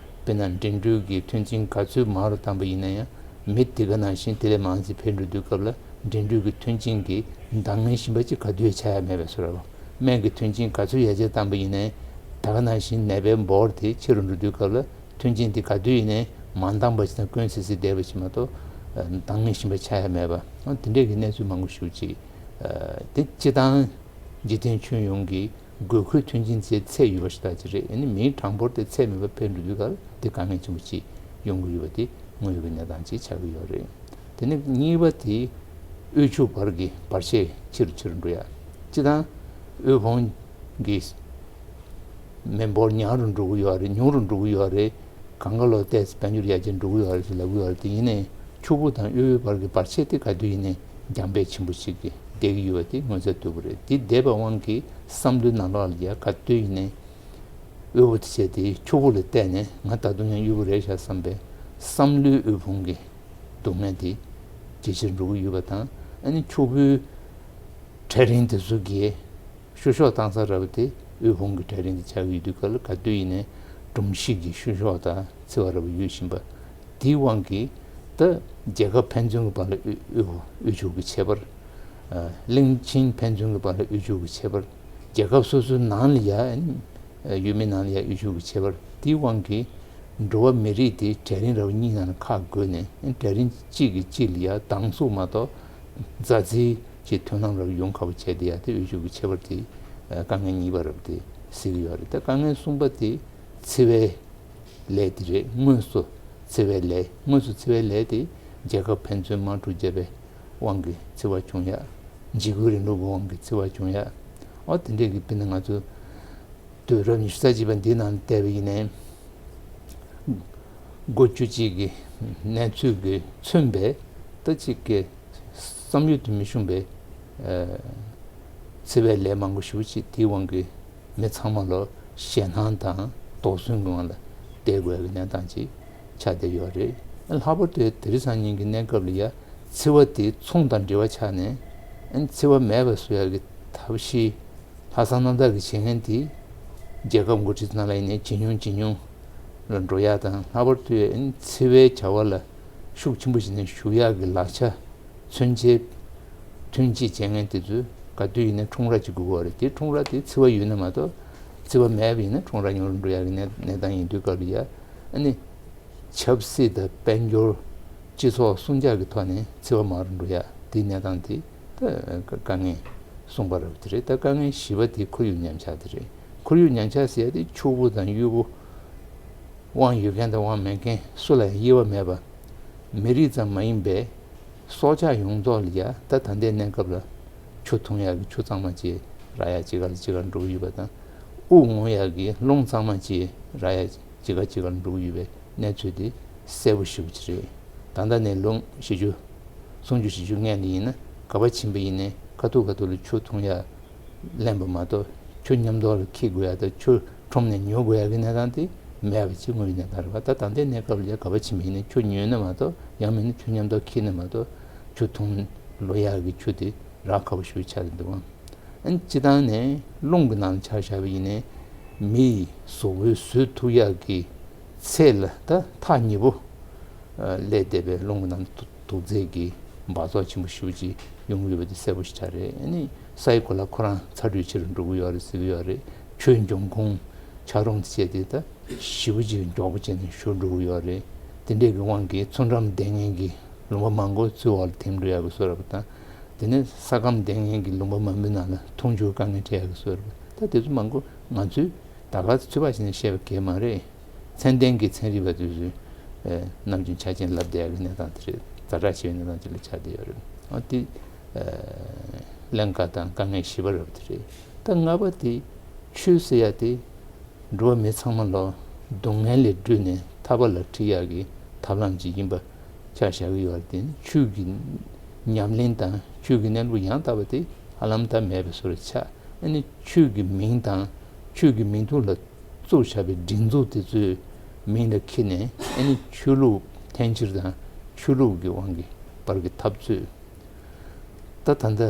དཔེར་ན་འགྲིམ་འགྲུལ་གྱི་མཐུན་རྐྱེན་ག་ཚོད་མང་རུ་བཏང་པ་ཡིན་ན་ཡང་། མི་དེ་ག་ནང་བཞིན་དེ་ལས་མང་ཙམ་ཕེབས་འགྲོ་དུས་སྐབས་ལ་འགྲིམ་འགྲུལ་གྱི་མཐུན་རྐྱེན་གྱི་འདང་ངེས་གཞན་པ་ཅིག་ག་དུས་ཆགས་ཡ་མེད་པའི་བཟོ་འདྲ་བ། སྨན་གྱི་མཐུན་རྐྱེན་ག་ཚོད་ཡར་རྒྱས་བཏང་པ་ཡིན་ནའི་ད་ག་ནང་བཞིན་ནད་པའི་འབོར་དེ་ཆེ་རུ་འགྲོ་དུས་སྐབས་ལ་མཐུན་རྐྱེན་དེ་ག་དུས་ཡིན་ནའི་མ་འདང་པ་ཞིག་དང་དཀོན་སི་སི་བསྡད་པ་ཞིག་མ་གཏོགས་འདང་ངེས་གཞན་པ་ཆགས་ཡ་མེད་པ། དེ་འདྲས་ཀྱི་གནས་ཚུལ་མང་པོ་ཞིག་ཅིག་དེ་སྤྱི་བཏང་འཇིག་རྟེན་ཁྱོན་ཡོངས་ཀྱི་དགོས་མཁོའི་མཐུན་རྐྱེན་ཚད་ཚད་ཡོད་པ་ཞིག་ད་ཅི་རེད། ཨ་ནི་མིའི་གྲངས་འབོར་དེ་ཚད་མེད་པར་འཕེལ་འགྲོ་དུས་ག་ལ་དེ་དཀའ་ངལ་ཆེན་པོ་ཅིག་ཡོང་གི་ཡོད་པ་དེ་དངོས་ཡོད་ཀྱི་གནས་སྟངས་ཅིག་ཆགས་ཀྱི་ཡོད་རེད། དེ་ནས་གཉིས་པ་དེ་དབུལ་ཕྱུག་བར་གྱི་བར་ཆད་ཆེ་རུ་ཆེ་རུ་འགྲོ་ཡ། སྤྱི་བཏང་དབུལ་ཕོངས་ཀྱི་མི་འབོར་ཉུང་རུ་འགྲོ་གི་ཡོད་རེད། ཉུང་རུ་འགྲོ་གི་ཡོད་རེད། གང་ག་ལོ་ཏོག་ཙམ་དཔལ་འབྱོར་ཡར་རྒྱས་འགྲོ་གི་ཡོད་རེད་ཟེར་ལབ་གི་ཡོད་རེད། དེ་ཡིན་ནའི་ཕྱུག་པོ་དང་དབུལ་པོའི་བར་གྱི་བར་ཆད་དེ་ག་དུས་ཡིན་ནའི་འགྱངས་པས་ཆེན་པོ་ཞིག་གིས་བསྡད་ཀྱི་ཡོད་པ་དེ་མངོན་གསལ་དོད་པོ་རེད། དེ་བསྡད་པའི་དབང་གིས་བསམ་བློའི་ནང་ལོགས་ལ་ཡ་ག་དུས་ཡིན་ནའི་དབུལ་པོ་དེ་བྱས་ཏེ་ཕྱུག་པོ་ལ་བལྟས་ནས་ང་ད་དུང་ཡང་དབུལ་པོ་རེད་ཤག་བསམ་པའི་བསམ་བློའི་དབུལ་ཕོངས་ཀྱི་སྡུག་བསྔལ་དེ་ཇེ་ཆེར་འགྲོ་གི་ཡོད་པ་དང་། ཨ་ནི་ཕྱུག་པོའི་གྲལ་རིམ་དེ་ཚོ་གིས་བཤུ་གཞོག་བཏང་ས་ར་བ་དེ་དབུལ་ཕོངས་ཀྱི་གྲལ་རིམ་དེ་ཆགས་ཀྱི་ཡོད་དུས་ག་ལ་ག་དུས་ཡིན་ནའི་སྒྲོམ་གཞི་གི་བཤུ་གཞོག་དང་འཚེ་བ་ར་བ་ཡོད་བཞིན་པ་དེའི་དབང་གིས་ད་རྒྱལ་ཁབ་ཕན་ཚུན་གྱི་བར་ལ་དབུལ་དབུལ་དབུལ་ཕྱུག་གི་ཁྱད་པར། ཨ། གླིང་ཆེན་ཕན་ཚུན་གྱི་བར་ལ་དབུལ་ཕྱུག་གི་ཁྱད་པར། རྒྱལ་ཁབ་སོ་སོའི་ནང་ལ་ཡ་ཨ་ནི་ཡུལ་མི་ནང་ལ་ཡ་དབུལ་ཕྱུག་གི་ཁྱད་པར་དེའི་དབང་གིས་འགྲོ་བ་མི་རིགས་དེ་གྲལ་རིམ་ར་བ་གཉིས་ནང་ལ་ཁག་བགོས་ནས་གྲལ་རིམ་གཅིག་གིས་གཅིག་ལ་ཡ་སྡང་ཟུག་མ་གཏོགས་མཛའ་བརྩེའི་ཅིག་མཐུན་ལམ་ར་བ་ཡོང་ཁག་པོ་བྱས་ཏེ་ཡ་དེ་དབུལ་ཕྱུག་གི་ཁྱད་པར་དེ་དཀའ་ངལ་གཉིས་པ་ར་བ་དེ་སེལ་གྱི་ཡོད་རེད། ད་དཀའ་ངལ་གསུམ་པ་དེ་འཚེ་བའི་ལས་དེ་རེད། དངོས་སུ་འཚེ་བའི་ལས། དངོས་སུ་འཚེ་བའི་ལས་དེ་རྒྱལ་ཁབ་ཕན་ཚུན་དམག་འཁྲུག་བརྒྱབ་པའི་དབང་གིས་འཚེ་བ་བྱུང་ཡ། འཇིགས་སྐུལ་རིང་ལུགས་ཀྱི་དབང་གིས་འཚེ་བ་བྱུང་ཡ། ཨོ་དེ་འདྲས་ཀྱི་དཔེར་ན་ང་ཚོ་དུས་རབས་ཉི་ཤུ་རྩ་གཅིག་པ་འདིའི་ནང་བལྟས་པ་ཡིན་ནའི། འགོ་བཅུ་གཅིག་གི་གནས་ཚུལ་གྱིས་མཚོན་པའི་ད་ཅིག་གི་བསམ་ཡུལ་དུ་མི་ཤོང་པའི་ཨ་འཚེ་བའི་ལས་མང་པོ་ཞེ་པོ་ཅིག་དེའི་དབང་གིས་མི་ཚང་མ་ལོ་ཞེད་སྣང་དང་དོགས་ཟོན་གྱི་ངང་ལ་བསྡད་དགོས་ཀྱི་གནས་སྟངས་ཅིག་ཆགས་བསྡད་ཡོད་རེད། ལྷག་པར་དུ་དེ་རིང་སང་ཉིན་གྱི་གནས་སྐབས་ལ་ཡ་འཚེ་བ་དེ་ཚོང་དང་འབྲེལ་བ་ཆགས་ནས་ཨ་ནི་འཚེ་བ་མེད་པ་བཟོ་ཡག་གི་ཐབས་ཤེས་ལྷག་བསམ་རྣམ་དག་གིས་བྱེད་མཁན་དེ་རྒྱལ་ཁབ་འགོ་ཁྲིད་ཚོ་ནང་ལ་ཡིན་ནའི་ཇེ་ཉུང་ཇེ་ཉུང་ལ་འགྲོ་ཡག་དང་། ལྷག་པར་དུ་ཨ་ནི་འཚེ་བའི་བྱ་བ་ལ་ཤུགས་ཆེན་པོ་བྱས་ནས་ཞུགས་ཡག་གི་ལག་ཆ་མཚོན་ཆའི་མཐུན་རྐྱེན་བྱེད་མཁན་དེ་ཚོས་ག་དུས་ཡིན་ན་ཁྲོམ་ར་ཅིག་དགོས་ཀྱི་ཡོད་རེད། དེ་ཁྲོམ་ར་དེ་འཚེ་བ་ཡོད་ན་མ་གཏོགས་འཚེ་བ་མེད་པ་ཡིན་ན་ཁྲོམ་ར་ཉུང་རུ་འགྲོ་ཡག་གི་གནས་གནས་སྟངས་ཡིན་དུས་སྐབས་ལ་ཡ་ཨ་ནི་ཆབ་སྲིད་དང་དཔལ་འབྱོར་སྤྱི་ཚོགས་ཟུང་འཇགས་ཀྱི་ཐོག་ནས་འཚེ་བ་མང་རུ་འགྲོ་ཡག་དེའི་གནས་སྟངས་དེ་ད་དཀའ་ངལ་གསུམ་པ་རབ་དེ་རེད། ད་དཀའ་ངལ་བཞི་པ་དེ་ཁོར་ཡུག་ཉམས་ཆག་དེ་རེད། ཁོར་ཡུག་ཉམས་ཆག་ཟེར་ཡ་དེ་ཕྱུག་པོ་དང་དབུལ་པོ། དབང་ཡོད་མཁན་དང་དབང་མེད་མཁན་སུ་ལ་ཡང་དབྱེ་བ་མེད་པ། མི་རིགས་ཙམ་མ་ཡིན་པའི་སྲོག་ཆགས་ཡོངས་རྫོགས་ལ་ཡ་ད་ད་ལྟའི་གནས་སྐབས་ལ་ཆུ་འཐུང་ཡག་གི་ཆུ་གཙང་མ་ཅིག་རག་ཡག་ཅིག་ག་ལ་ཅིག་ག་འགྲོ་གི་ཡོད་པ་དང་། དབུགས་རྔུབ་ཡག་གི་རླུང་གཙང་མ་ཅིག་རག་ཡག་ཅིག་ག་ཅིག་ག་འགྲོ་གི་ཡོད་པའི་གནས་ཚུལ་དེ་གསལ་པོ་ཞེ་པོ་ཅིག་རེད། ད་ལྟ་ནས་ལོ་བཞི་བཅུ། སུམ་ཅུ་བཞི་བཅུ་སྔོན་ལ་ཡིན་ན་ག་པར་ཕྱིན་པ་ཡིན་ནའི་ཁ་ཐུག་ཁ་ཐུག་ལ་ཆུ་འཐུང་ཡག་ལེན་པ་མ་གཏོགས་ཆུ་མཉམ་དུ་ལ་འཁྱེར་དགོས་ཡ་དང་ཆུ་ཁྲོམ་ནས་ཉོ་དགོས་ཡ་གི་གནས་སྟངས་དེ་མེད་པ་ཅིག་དངོས་ཡོད་གནས་སྟངས་རེད་པ། ད་ད་ལྟའི་གནས་སྐབས་ལ་ཡ་ག་པར་ཕྱིན་པ་ཡིན་ནའི་ཆུ་ཉོས་ན་མ་གཏོགས། ཡང་མིན་ན་ཆུ་མཉམ་དུ་འཁྱེར་ན་མ་གཏོགས་ཆུ་འཐུང་ལོ་ཡ་གི་ཆུ་དེ་རག་ཁག་པོ་ཞིག་ཆགས་ཀྱི་འདུག་ཨང་། ཨ་ནི་སྤྱིར་བཏང་ནས་རླུང་གི་ནང་ལ་ཆ་བཞག་པ་ཡིན་ནའི་མི་ཡི་གཟུགས་པོའི་བཟོད་ཐུབ་ཡ་གི་ཚད་ལ་ད་ཐག་ཉེ་པོ་སླེབས་བསྡད་པའི་རླུང་གི་ནང་དུག་རྫས་ཀྱི་འབག་བཙོག་ཆེན་པོ་ཞེ་པོ་ཅིག་ཡོང་གི་ཡོད་པ་དེ་གསལ་པོ་ཞིག་ཆགས་རེད། ཨ་ནི་ས་ཡི་གོ་ལ་ཁོ་རང་ཚ་དྲོད་ཆེ་རུ་འགྲོ་གི་ཡོད་རེད་ཟེར་གི་ཡོད་རེད། ཆུའི་འབྱུང་ཁུངས་ཆག་རོང་དེ་བྱས་ཏེ་ད་ཞེ་པོ་ཅིག་མགྱོགས་པོ་བྱས་ནས་ཞུ་འགྲོ་གི་ཡོད་རེད། དེ་འདྲས་ཀྱི་དབང་གིས་མཚོ་འགྲམ་སྡོད་མཁན་གྱི་ལུང་པ་མང་པོ་མཚོའི་འོག་ལ་ཐིམ་འགྲོ་ཡག་གི་བཟོ་འདྲ་པོ་དང་། དེ་ནས་ས་སྐམ་སྡོད་མཁན་གྱི་ལུང་པ་མང་པོའི་ནང་ལ་འཐུང་ཆུའི་དཀའ་ངལ་འཕྲད་ཡག་གི་བཟོ་འདྲ་པོ། ད་དེ་ཚོ་མང་པོ་ང་ཚོས་ད་ག་ཚོད་ཚོད་དཔག་བྱས་ནས་བཤད་པ་གལ་མ་རེད། ཚན་ལྡན་གྱི་ཚན་རིག་པ་དེ་ཚོས་ཨེ་ནམ་རྒྱུན་ཆ་རྐྱེན་ལབ་བསྡད་ཡག་གི་གནས་སྟངས་དེ་རེད། ཛ་དྲག་ཆེ་བའི་གནས་སྟངས་ཅིག་ལ་ཆགས་བསྡད་ཡོད་རེད། ཨ་དེ་ཨེ་ཀླན་ཀ་དང་དཀའ་ངལ་བཞི་པ་རབ་དེ་རེད། ད་ལྔ་པ་དེ་ཆོས་ཟེར་ཡ་དེ་འགྲོ་བ་མི་ཚང་མ་ལོ་སྡུག་བསྔལ་ལས་སྒྲོལ་ནས་ཐར་པ་ལ་ཁྲིད་ཡག་གི་ཐབས་ལམ་ཅིག་ཡིན་པ་ཆ་བཞག་གི་ཡོད་རེད། དེ་ནི་ཆོས་ཀྱི་ཉམས་ལེན་དང་ཆོས་ཀྱི་གནས་ལུགས་ཡང་དག་པ་དེ་ཧ་ལམ་ད་མེད་པའི་བཟོ་འདྲ་ཆགས། ཨ་ནི་ཆོས་ཀྱི་མིང་དང་ཆོས་ཀྱི་མིང་ཐོག་ལ་བཙུགས་བཞག་པའི་སྒྲིག་འཛུགས་དེ་ཚོའི་མིང་ལ་འཁྱེར་ནས། ཨ་ནི་ཆོས་ལུགས་འཐེན་འཁྱེར་དང་ཆོས་ལུགས་ཀྱི་དབང་གིས་པར་གྱི་འཐབ་རྩོད། ད་ད་ལྟ་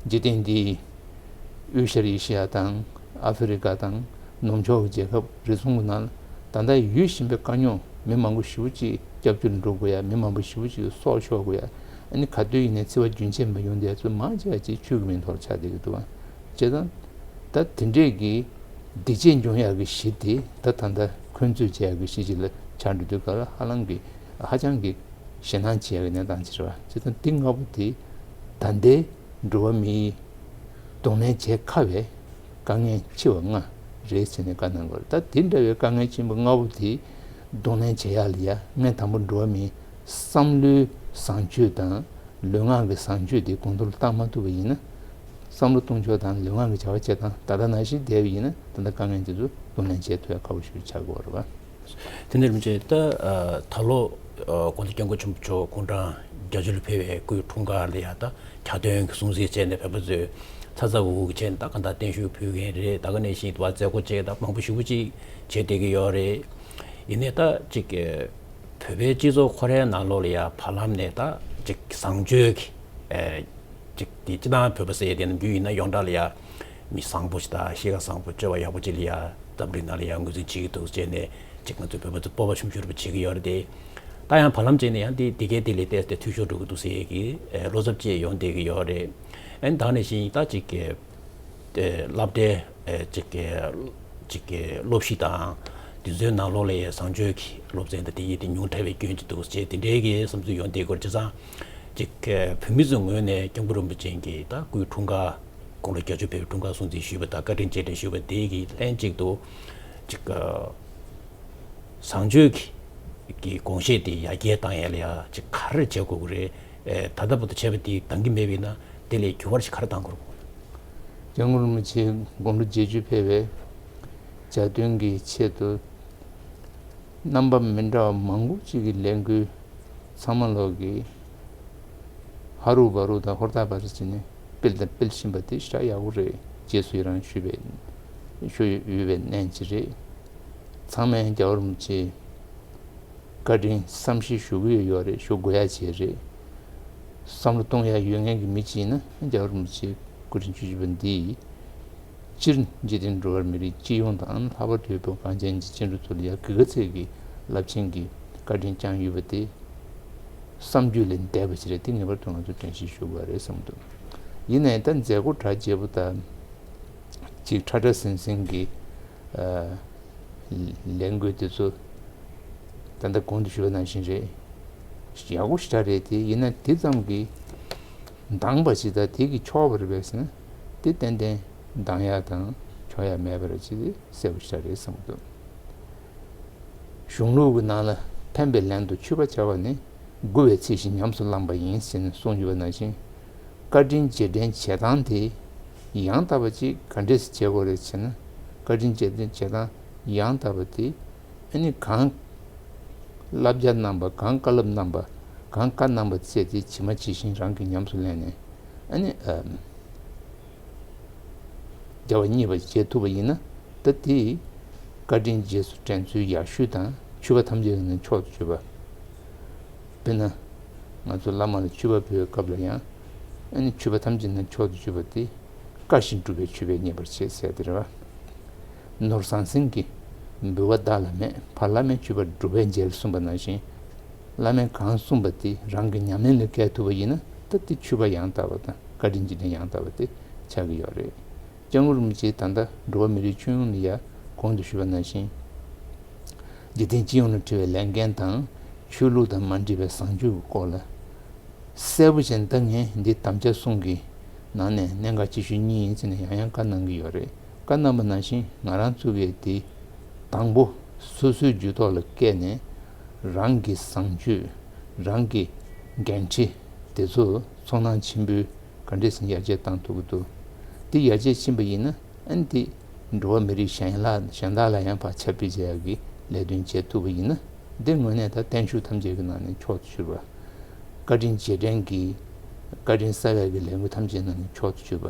འཇིག་རྟེན་འདིའི་དབུས་ཤར་ཨེ་ཤི་ཡ་དང་ཨ་ཧྥེ་རི་ཀ་དང་ནུབ་ཕྱོགས་ཀྱི་རྒྱལ་ཁབ་རེ་ཟུང་གི་ནང་ལ་ད་ལྟ་ཡོད་བཞིན་པའི་དཀའ་རྙོག། མི་མང་པོ་ཞེ་པོ་ཅིག་སྐྱབས་བཅོལ་འགྲོ་དགོས་ཡ། མི་མང་པོ་ཞེ་པོ་ཅིག་སྲོག་ཤོར་དགོས་ཡ། ཨ་ནི་ག་དུས་ཡིན་ནའི་འཚེ་བ་རྒྱུན་ཆད་མ་ཡོང་དེ་ཚོ་མང་ཆེ་བ་ཅིག་ཆོས་ཀྱི་མིང་ཐོག་ལ་ཆགས་བསྡད་ཀྱི་འདུག་བ། བྱས་ཙང་ད་དེ་འདྲས་ཀྱི་བདེ་སྐྱིད་འབྱུང་ཡག་གི་གཞི་དེ་ད་ད་ལྟ་འཁོན་རྩོད་བྱེད་ཡག་གི་གཞི་ཅིག་ལ་ཆགས་འགྲོ་དུས་སྐབས་ལ་ཧ་ལམ་གྱི་ཧ་ཅང་གི་ཞེད་སྣང་བྱེད་ཡག་གི་གནས་སྟངས་ཅིག་རེད་བ། བྱས་ཙང་འདི་ལྔ་པོ་དེ་ད་ལྟའི་འགྲོ་བ་མིའི་གདོང་ལེན་བྱེད་དཀའ་བའི་དཀའ་ངལ་ཆེ་བ་ལྔ་རེད་ཟེར་ནས་བཀའ་གནང་དགོས་རེད། ད་དེ་འདྲ་བའི་དཀའ་ངལ་ཆེན་པོ་ལྔ་པོ་དེ་གདོང་ལེན་བྱེད་ཡག་ལ་ཡ། ངས་དང་པོ་འགྲོ་བ་མིའི་བསམ་བློའི་བཟང་སྤྱོད་དང་ལུས་ངག་གི་བཟང་སྤྱོད་དེ་གོང་མཐོར་བཏང་མ་ཐུབ་པ་ཡིན་ན། བསམ་བློ་གཏོང་ཕྱོགས་དང་ལུས་ངག་གི་བྱ་བ་བྱེད་སྟངས་ད་ལྟ་ནང་བཞིན་བསྡད་པ་ཡིན་ན། ད་ལྟ་དཀའ་ངལ་དེ་ཚོ་གདོང་ལེན་བྱེད་ཐུབ་ཡག་ཁག་པོ་ཞིག་ཆགས་ཀྱི་ཡོད་རེད་བ། དེ་འདྲ་མི་བྱེད་ད། ད་ལོ་དགོངས་དག་སྐྱབས་མགོན་ཆེན་པོ་མཆོག་དགུང་གྲངས་བརྒྱད་ཅུ་ལ་ཕེབས་པའི་སྐུའི་འཁྲུངས་སྐར་ལ་ཡ། ད་ཁྱབ་སྟོན་གྱི་སྲུང་བརྩི་བྱས་ནས་བོད་པ་ཚོས་ཚ་ཚ་འུར་འུར་བྱས་ནས་ད་གང་ལྟར་བརྟན་བཞུགས་ཕུལ་མཁན་རེད། ད་ག་ནང་བཞིན་དུ་བ་མཛད་སྒོ་བཅས་ད་མང་པོ་ཞེ་པོ་ཅིག་བྱས་བསྡད་ཀྱི་ཡོད་རེད། ཡིན་ནའི་ད་ཅིག་བོད་པའི་སྤྱི་ཚོགས་ཁོ་རའི་ནང་ལོགས་ལ་ཡ་བར་ལམ་ནས་ད་ཅིག་བཟང་སྤྱོད་ཀྱི་ཅིག་དེ་སྤྱི་བཏང་བོད་པ་ཟེར་ཡ་དེ་ནམ་རྒྱུན་ཡིན་ན་ཡོངས་གྲགས་ལ་ཡ་མི་བཟང་པོ་ཞིག་དང་གཤིས་ཀ་བཟང་པོ་སྤྱོད་པ་ཡག་པོ་ཅིག་ལ་ཡ་འཛམ་གླིང་ནང་ལ་ཡ་ངོས་འཛིན་བྱེད་ཀྱི་འདུག་ཅེས་ནས་ཅིག་ང་ཚོ་བོད་པ་ཚོ་སྤོབས་པ་ཆུང་ཆུང་རེ་བྱེད་ཀྱི་ཡོད་རེད་དེ། ད་ཡང་བར་ལམ་བྱས་ནས་ཡང་དེ་དེ་གའི་དེ་ལས་ཏོག་ཙམ་འཐུས་ཤོར་འགྲོ་གི་འདུག་ཟེར་ཡས་ཀྱི་བློ་འཚབ་བཅས་ཡོང་བསྡད་ཀྱི་ཡོད་རེད། ཨ་ནི་ད་ནང་བཞིན་ད་ཅིག་གི་སློབ་གྲྭའི་ཅིག་གི་ཅིག་གི་སློབ་གཞི་དང་དེ་ཚོའི་ནང་ལོགས་ལ་བཟང་སྤྱོད་ཀྱི་སློབ་ཚན་དང་དེ་ཡིས་དེ་ཉུང་དྲགས་པའི་སྐྱོན་ཅིག་འདུག་ཅེས་དེ་འདྲའི་གི་བསམ་ཚུལ་ཡོང་བསྡད་ཀྱི་ཡོད་རེད། བྱས་ཙང་ཅིག་གི་བོད་མི་ཚོའི་ངོས་ནས་སྐྱབས་མགོན་རིན་པོ་ཆེ་གི་ད་སྐུའི་འཁྲུངས་སྐར། དགུང་ལོ་བརྒྱད་ཅུ་ཕེབས་པའི་འཁྲུངས་སྐར་སྲུང་བརྩི་ཞུས་པ་དང་བཀའ་དྲིན་རྗེས་དྲན་ཞུས་པ་དེ་གི་ལྷན་ཅིག་ཏུ་ཅིག་གི་བཟང་སྤྱོད་ཀྱི་དགོངས་བཞེད་དེ་ཡར་རྒྱས་བཏང་ཡས་ལ་ཡ་ཅིག་ག་རེ་བྱེད་དགོས་ཀྱི་རེད། ཨེ། ད་ལྟ་བར་དུ་བྱས་པ་དེ་འདང་གི་མེད་པ་ཡིན་ན་དེ་ལས་འགྱུར་བ་ཞིག་ག་རེ་གཏང་དགོས་རེད། སྐྱབས་མགོན་རིན་པོ་ཆེ་དགུང་ལོ་བརྒྱད་ཅུ་ཕེབས་པའི་གྱ་སྟོན་གྱི་ཆེད་དུ་རྣམ་པ་མི་འདྲ་བ་མང་པོ་ཅིག་གི་ལས་འགུལ་ཚང་མ་ལོག་གིས་ཧ་རུ་བ་རུ་དང་ཧོར་ཐག་བར་ཕྱིན་ནས་སྤེལ་དང་སྤེལ་བཞིན་པ་དེ་ཞེ་དྲག་ཡག་པོ་རེད། རྗེས་སུ་ཡི་རང་ཞུ་བའི་ཞུ་ཡོད་པའི་གནས་ཅིག་རེད། ཚང་མས་རྒྱལ་བ་རིན་པོ་ཆེ་བཀའ་དྲིན་བསམ་ཤེས་ཞུ་གི་ཡོད་རེད། ཞུ་དགོས་ཡ་ཅིག་རེད། བསམ་བློ་གཏོང་ཡ་ཡོད་མཁན་གྱི་མི་ཅིག་ཡིན་ན་རྒྱལ་བ་རིན་པོ་ཆེ་སྐུ་ཕྲེང་བཅུ་བཞི་པ་འདིས་སྤྱིར་འཇིག་རྟེན་འགྲོ་བ་མི་རིགས་སྤྱི་ཡོངས་དང་ལྷག་པར་དུ་བོད་གངས་ཅན་གྱི་བཅིངས་འགྲོལ་ཐོག་ལ་ཡ་གི་ག་ཚད་ཀྱི་རླབས་ཆེན་གྱི་བཀའ་དྲིན་བསྐྱངས་ཡོད་པ་དེ་བསམ་རྒྱུ་ལས་འདས་པ་ཞིག་རེད། དེ་ངེས་པར་དུ་ང་ཚོ་དྲན་ཤེས་ཞུ་དགོས་རེད་བསམ་འདུག་ཡིན་ནའི་ད་མཛད་སྒོ་གྲ་རྒྱས་པོ་དང་ཅིག་ཁྲ་ཁྲ་ཟིང་ཟིང་གི་ཨ་ལས་འགུལ་དེ་ཚོ་ད་ལྟ་གོང་དུ་ཞུས་པ་ནང་བཞིན་རེད། ཡག་པོ་ཞེ་དྲག་རེད་དེ། ཡིན་ན་དེ་ཙམ་གྱིས་འདང་བ་ཞིག་དང་དེ་གིས་ཆོག་པ་རེད་པས་ཟེར་ན་དེ་ཏན་ཏན་འདང་ཡག་དང་ཆོག་ཡག་མེད་པ་རེད། ཅིག་གསལ་པོ་ཞེ་དྲག་རེད་བསམ་གྱི་འདུག་གཞུང་ལུགས་ཀྱི་ནང་ལ་ཕན་པའི་ལན་དུ་མཆོད་པ་བྱ་བ་ནི་མགུ་བའི་ཚིག་བཞིན་ཉམས་སུ་བླངས་པ་ཡིན་ཟེར་ནས་གསུངས་ཡོད་པ་ནང་བཞིན། བཀའ་དྲིན་རྗེས་དྲན་བྱེད་སྟངས་དེ་ཡང་དག་པ་ཅིག་ག་འདྲས་སེ་བྱེད་དགོས་རེད་ཟེར་ན། བཀའ་དྲིན་རྗེས་དྲན་བྱེད་སྟངས་ཡང་དག་པ་དེ་ཨ་ནི་གང་བསླབ་བྱ་གནང་པ། གང་བཀའ་སློབ་གནང་པ། གང་བཀའ་གནང་པ་བཅས་དེ་ཇི་མ་ཇི་བཞིན་རང་གིས་ཉམས་སུ་ལེན་ནས་ཨ་ནི་ཨ། བྱ་བ་གཉིས་པ་བྱེད་ཐུབ་པ་ཡིན་ན། ད་དེ་བཀའ་དྲིན་རྗེས་སུ་དྲན་ཚུལ་ཡག་ཤོས་དང་མཆོད་པ་ཐམས་ཅད་ཀྱི་ནང་མཆོག་ཏུ་གྱུར་པ། དཔེར་ན། ང་ཚོ་བླ་མ་ལ་མཆོད་པ་ཕུལ་བའི་སྐབས་ལ་ཡང་ཨ་ནི་མཆོད་པ་ཐམས་ཅད་ནང་མཆོག་ཏུ་གྱུར་པ་དེ་བཀའ་བཞིན་སྒྲུབ་པའི་མཆོད་པས་མཉེས་པར་བྱེད་ཟེར་དེ་རེད་བ། ནོར་ཟང་ཟིང་གིས་འབུལ་བ་བདག་ལ་མེད། ཕར་བླ་མའི་མཆོད་པ་སྒྲུབ་པས་འཇལ་གསུངས་པ་ནང་བཞིན། བླ་མས་གང་གསུངས་པ་དེ་རང་གི་ཉམས་ལེན་ལ་བཀལ་ཐུབ་པ་ཡིན་ན། ད་དེ་མཆོད་པ་ཡང་དག་པ་དང་བཀའ་དྲིན་རྗེས་དྲན་ཡང་དག་པ་དེ་ཆགས་ཀྱི་ཡོད་རེད། སྐྱབས་མགོན་རིན་པོ་ཆེས་ད་ལྟ་འགྲོ་བ་མི་རིགས་ཁྱོན་ཡོངས་ལ་ཡ་གོང་དུ་ཞུས་པ་ནང་བཞིན། འཇིག་རྟེན་སྤྱི་ཡོངས་ལ་འཁྲི་བའི་ལས་འགན་དང་ཆོས་ལུགས་དང་མ་འདྲེས་པའི་བཟང་སྤྱོད་ཀྱི་སྐོར་ལ་གསལ་པོ་བྱས་ནས། ད་ངས་འདི་དམ་བཅའ་གསུམ་གྱི་ནང་ནས་གནད་འགག་ཆེ་ཤོས་གཉིས་ཡིན་ཟེར་ནས་ཡང་ཡང་བཀའ་གནང་གི་ཡོད་རེད། བཀའ་གནང་བ་ནང་བཞིན་ང་རང་ཚོ་གིས་དེ་དང་པོ་སོ་སོའི་རྒྱུད་ཐོག་ལ་བཀལ་ནས་རང་གི་བཟང་སྤྱོད། རང་གི་འགན་འཁྲི་དེ་ཚོ་ཚོར་སྣང་ཆེན་པོས་ག་འདྲས་སེ་ཡར་རྒྱས་བཏང་ཐུབ་ཀྱི་འདུག་དེ་ཡར་རྒྱས་ཕྱིན་པ་ཡིན་ན་ཨ་ནི་དེ་འགྲོ་བ་མི་རིགས་གཞན་ལ་གཞན་དག་ལ་ཡང་ཕར་ཁྱབ་སྤེལ་བྱེད་ཡག་གི་ལས་དོན་བྱེད་ཐུབ་པ་ཡིན་ན། འདི་དངོས་གནས་ད་བརྟན་བཞུགས་ཐམས་ཅད་ཀྱི་ནང་ནས་མཆོག་ཏུ་གྱུར་པ། བཀའ་དྲིན་རྗེས་དྲན་གྱི་བཀའ་དྲིན་གསལ་བའི་གི་ལས་འགུལ་ཐམས་ཅད་ནང་ནས་མཆོག་ཏུ་གྱུར་པ།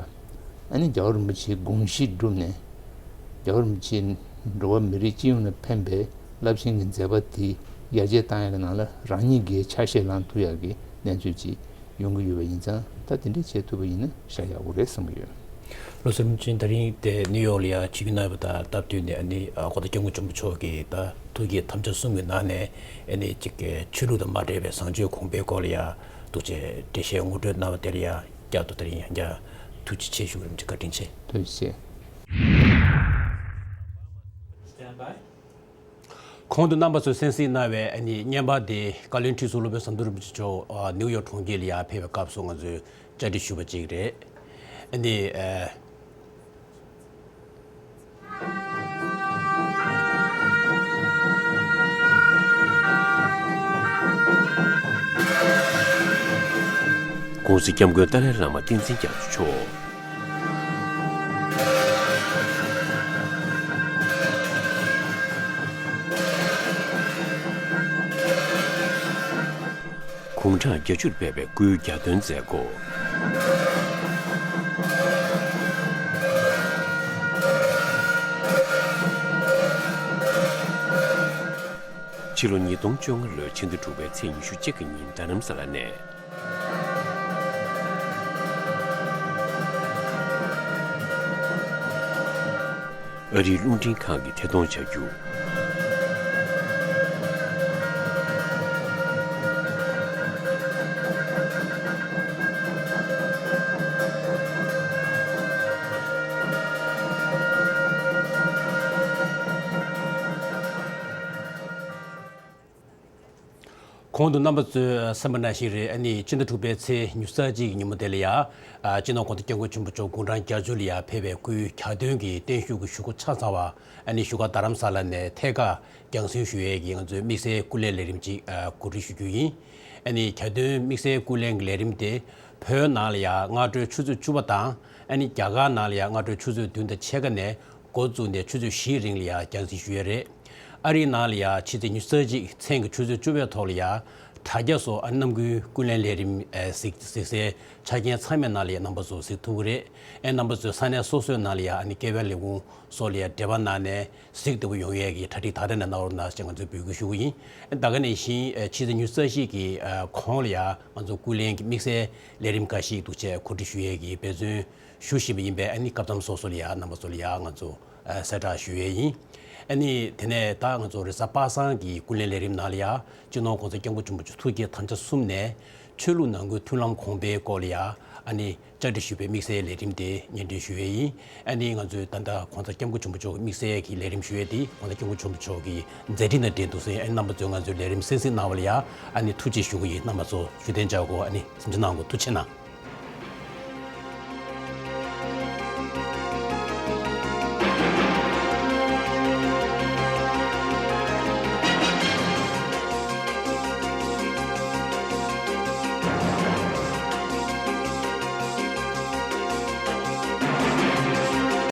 ཨ་ནི་རྒྱལ་བ་རིན་པོ་ཆེའི་དགོངས་གཞི་བསྒྲུབས་ནས། རྒྱལ་བ་རིན་པོ་ཆེས་འགྲོ་བ་མི་རིགས་སྤྱི་ཡོངས་ལ་ཕན་པའི་རླབས་ཆེན་གྱི་མཛད་པ་དེ་ཡར་རྒྱས་བཏང་ཡག་གི་ནང་ལ་རང་ཉིད་ཀྱིས་ཆ་ཤས་བླངས་ཐུབ་ཡག་གི་གནས་ཚུལ་ཅིག་ཡོང་གི་ཡོད་པ་ཡིན་ཙང་། ད་དེ་འདྲས་བྱེད་ཐུབ་པ་ཡིན་ན་ཤ་ཡག་པོ་རེད་བསམ་གྱི་ཡོད། བློ་བཟང་རིན་པོ་ཆེ་ད་རིང་དེ་ནིའུ་ཡོག་ལ་ཡ་ཆིབས་བསྒྱུར་གནང་བ་དང་སྟབས་བསྟུན་ནས། ཨ་ནི་ཨ་གོང་ས་སྐྱབས་མགོན་ཆེན་པོ་མཆོག་གིས་ད་ཐུགས་བསྐྱེད་དམ་བཅའ་གསུམ་གྱི་ནང་ནས། ཨ་ནི་གཅིག་གི་ཆོས་ལུགས་དང་མ་འབྲེལ་བའི་བཟང་སྤྱོད་གོང་འཕེལ་སྐོར་ལ་ཡ་འདུག་སེ་འགྲེལ་བཤད་ངོ་སྤྲོད་གནང་བ་དེ་ལ་ཡ་བསྐྱར་དུ་ད་རིང་ཡང་བསྐྱར་ཐུགས་རྗེ་ཆེ་ཞུ་གི་རེད། ཐུགས་རྗེ་ཆེ། གོང་དུ་རྣམ་པ་ཚོས་གསན་གཟིགས་གནང་བའི་ཨ་ནི་བརྙན་པར་དེ་བཀའ་བློན་ཁྲི་ཟུར་སློབ་དཔོན་ཟམ་གདོང་རིན་པོ་ཆེ་མཆོག་ཨ་ནིའུ་ཡོག་གྲོང་ཁྱེར་ལ་ཡར་ཕེབས་པའི་སྐབས་སུ་ང་ཚོས་བཅར་འདྲི་ཞུས་པ་ཅིག་རེད། ཨ་ནི་ཨ། ༸གོང་ས་༸སྐྱབས་མགོན་ཏཱ་ལའི་བླ་མ་བསྟན་འཛིན་རྒྱ་མཚོ་མཆོག་དགུང་གྲངས་བརྒྱད་ཅུར་ཕེབས་པའི་སྐུའི་གྱ་སྟོན་མཛད་སྒོ། ཕྱི་ལོ་ཉིས་སྟོང་བཅོ་ལྔ་ལོའི་ཕྱི་ཟླ་དྲུག་པའི་ཚེས་ཉི་ཤུ་གཅིག་གི་ཉིན་རྡ་རམ་ས་ལ་ནས། ཨ་རིའི་རླུང་འཕྲིན་ཁང་གི་ཐད་གཏོང་བྱ་རྒྱུ། གོང་དུ་རྣམ་པ་ཚོས་གསན་པ་ནང་བཞིན་རེད། ཨ་ནི་ཕྱི་ཟླ་དྲུག་པའི་ཚེས་ཉི་ཤུ་རྩ་གཅིག་གི་ཉིན་མོ་དེ་ལ་ཡ། ཨ་སྤྱི་ནོར་༸གོང་ས་༸སྐྱབས་མགོན་ཆེན་པོ་མཆོག་དགུང་གྲངས་བརྒྱད་ཅུ་ལ་ཡ་ཕེབས་པའི་སྐུའི་གྱ་སྟོན་གྱི་བརྟན་བཞུགས་ཀྱི་གཞུག་གུ་ཆ་ཚང་བ། ཨ་ནི་བཞུགས་སྒར་རྡ་རམ་ས་ལ་ནས་ཐད་ཀར་རྒྱང་སྲིང་ཞུ་ཡས་ཀྱི་ང་ཚོའི་དམིགས་བསལ་སྐུ་ལས་ལས་རིམ་ཅིག་ཨ་གོ་སྒྲིག་ཞུ་རྒྱུ་ཡིན། ཨ་ནི་གྱ་སྟོན་དམིགས་བསལ་སྐུ་ལས་ཀྱི་ལས་རིམ་དེ་བོད་ནང་ལ་ཡ་སྔ་དྲོའི་ཆུ་ཚོད་བཅུ་པ་དང་། ཨ་ནི་རྒྱ་གར་ནང་ལ་ཡ་སྔ་དྲོའི་ཆུ་ཚོད་བདུན་དང་ཕྱེད་ཀ་ནས་འགོ་བཙུགས་ནས་ཆུ་ཚོད་བཞིའི་རིང་ལ་ཡ་རྒྱང་སྲིང་ཞུ་ཡས་རེད། ཨ་རིའི་ནང་ལ་ཡ་ཕྱི་ཚེས་ཉི་ཤུ་རྩ་གཅིག་མཚན་གྱི་ཆུ་ཚོད་བཅུ་པའི་ཐོག་ལ་ཡ། དྲ་རྒྱ་སོགས་ཨ་ནི་གནམ་སྒུལ་ཀུན་གླེང་ལས་རིམ་ཨེ་གཟིགས་གཟིགས་སའི་ཆ་རྐྱེན་ཚང་མའི་ནང་ལ་ཡ་རྣམ་པ་ཚོ་གཟིགས་ཐུབ་ཀྱི་རེད། ཨེ་རྣམ་པ་ཚོས་ས་གནས་སོ་སོའི་ནང་ལ་ཡ་ཨ་ནི་ཀེ་ཝེ་ལས་ཁུངས་སོགས་ལ་ཡ་འབྲེལ་བ་གནང་ནས་གཟིགས་བདེ་པོ་ཡོང་ཡས་ཀྱི་གྲ་སྒྲིག་ད་ལྟ་ནས་གནང་རོགས་གནང་ཞེས་ང་ཚོས་འབོད་སྐུལ་ཞུ་གི་ཡིན། ད་ག་ནང་བཞིན་ཨེ་ཕྱི་ཚེས་ཉི་ཤུ་རྩ་བཞི་གི་ཨེ་གོང་ལ་ཡ་ང་ཚོ་ཀུན་གླེང་གི་དམིགས་བསལ་ལས་རིམ་འགའ་ཞིག་འདུག་སེ་གོ་སྒྲིག་ཞུ་ཡས་ཀྱི་འབད་བརྩོན་ཞུ་བཞིན་པ་ཡིན་པས། ཨ་ནི་སྐབས་མཚམས་སོ་སོ་ལ་ཡ་རྣམ་པ་ཚོ་ལ་ཡ་ང་ཚོ་ཨ་གསལ་བསྒྲགས་ཞུ་ཡས་ཡིན། ཨ་ནི་དེ་ནས་ད་ང་ཚོ་རེས་གཟའ་པ་སངས་ཀྱི་ཀུན་གླེང་ལས་རིམ་ནང་ལ་ཡ་སྤྱི་ནོར་༸གོང་ས་༸སྐྱབས་མགོན་ཆེན་པོ་མཆོག་ཐུགས་བསྐྱེད་དམ་བཅའ་གསུམ་ནས་ཆོས་ལུགས་ནང་ཁུལ་མཐུན་ལམ་གོང་འཕེལ་སྐོར་ལ་ཡ་ཨ་ནི་བཅར་འདྲི་ཞུས་པའི་དམིགས་བསལ་ལས་རིམ་དེ་སྙན་སྒྲོན་ཞུ་ཡས་ཡིན། ཨ་ནི་ང་ཚོས་ད་ལྟ་༸གོང་ས་༸སྐྱབས་མགོན་ཆེན་པོ་མཆོག་གི་དམིགས་བསལ་གྱི་ལས་རིམ་ཞུ་ཡས་དེ་༸གོང་ས་༸སྐྱབས་མགོན་ཆེན་པོ་མཆོག་གི་མཛད་འཕྲིན་དང་འབྲེལ་འདུག་ཟེར། ཨ་ནི་རྣམ་པ་ཚོས་ང་ཚོའི་ལས་རིམ་གསན་གཟིགས་གནང་བ་ལ་ཡ་ཨ་ནི་ཐུགས་རྗེ་ཞུ་གི་ཡིན། རྣམ་པ་ཚོ་བཞུགས་གདན་འཇགས་དགོས། ཨ་ནི་གཟིམ་ཆ་གནང་དགོས། ཐུགས་རྗེ་གནང་།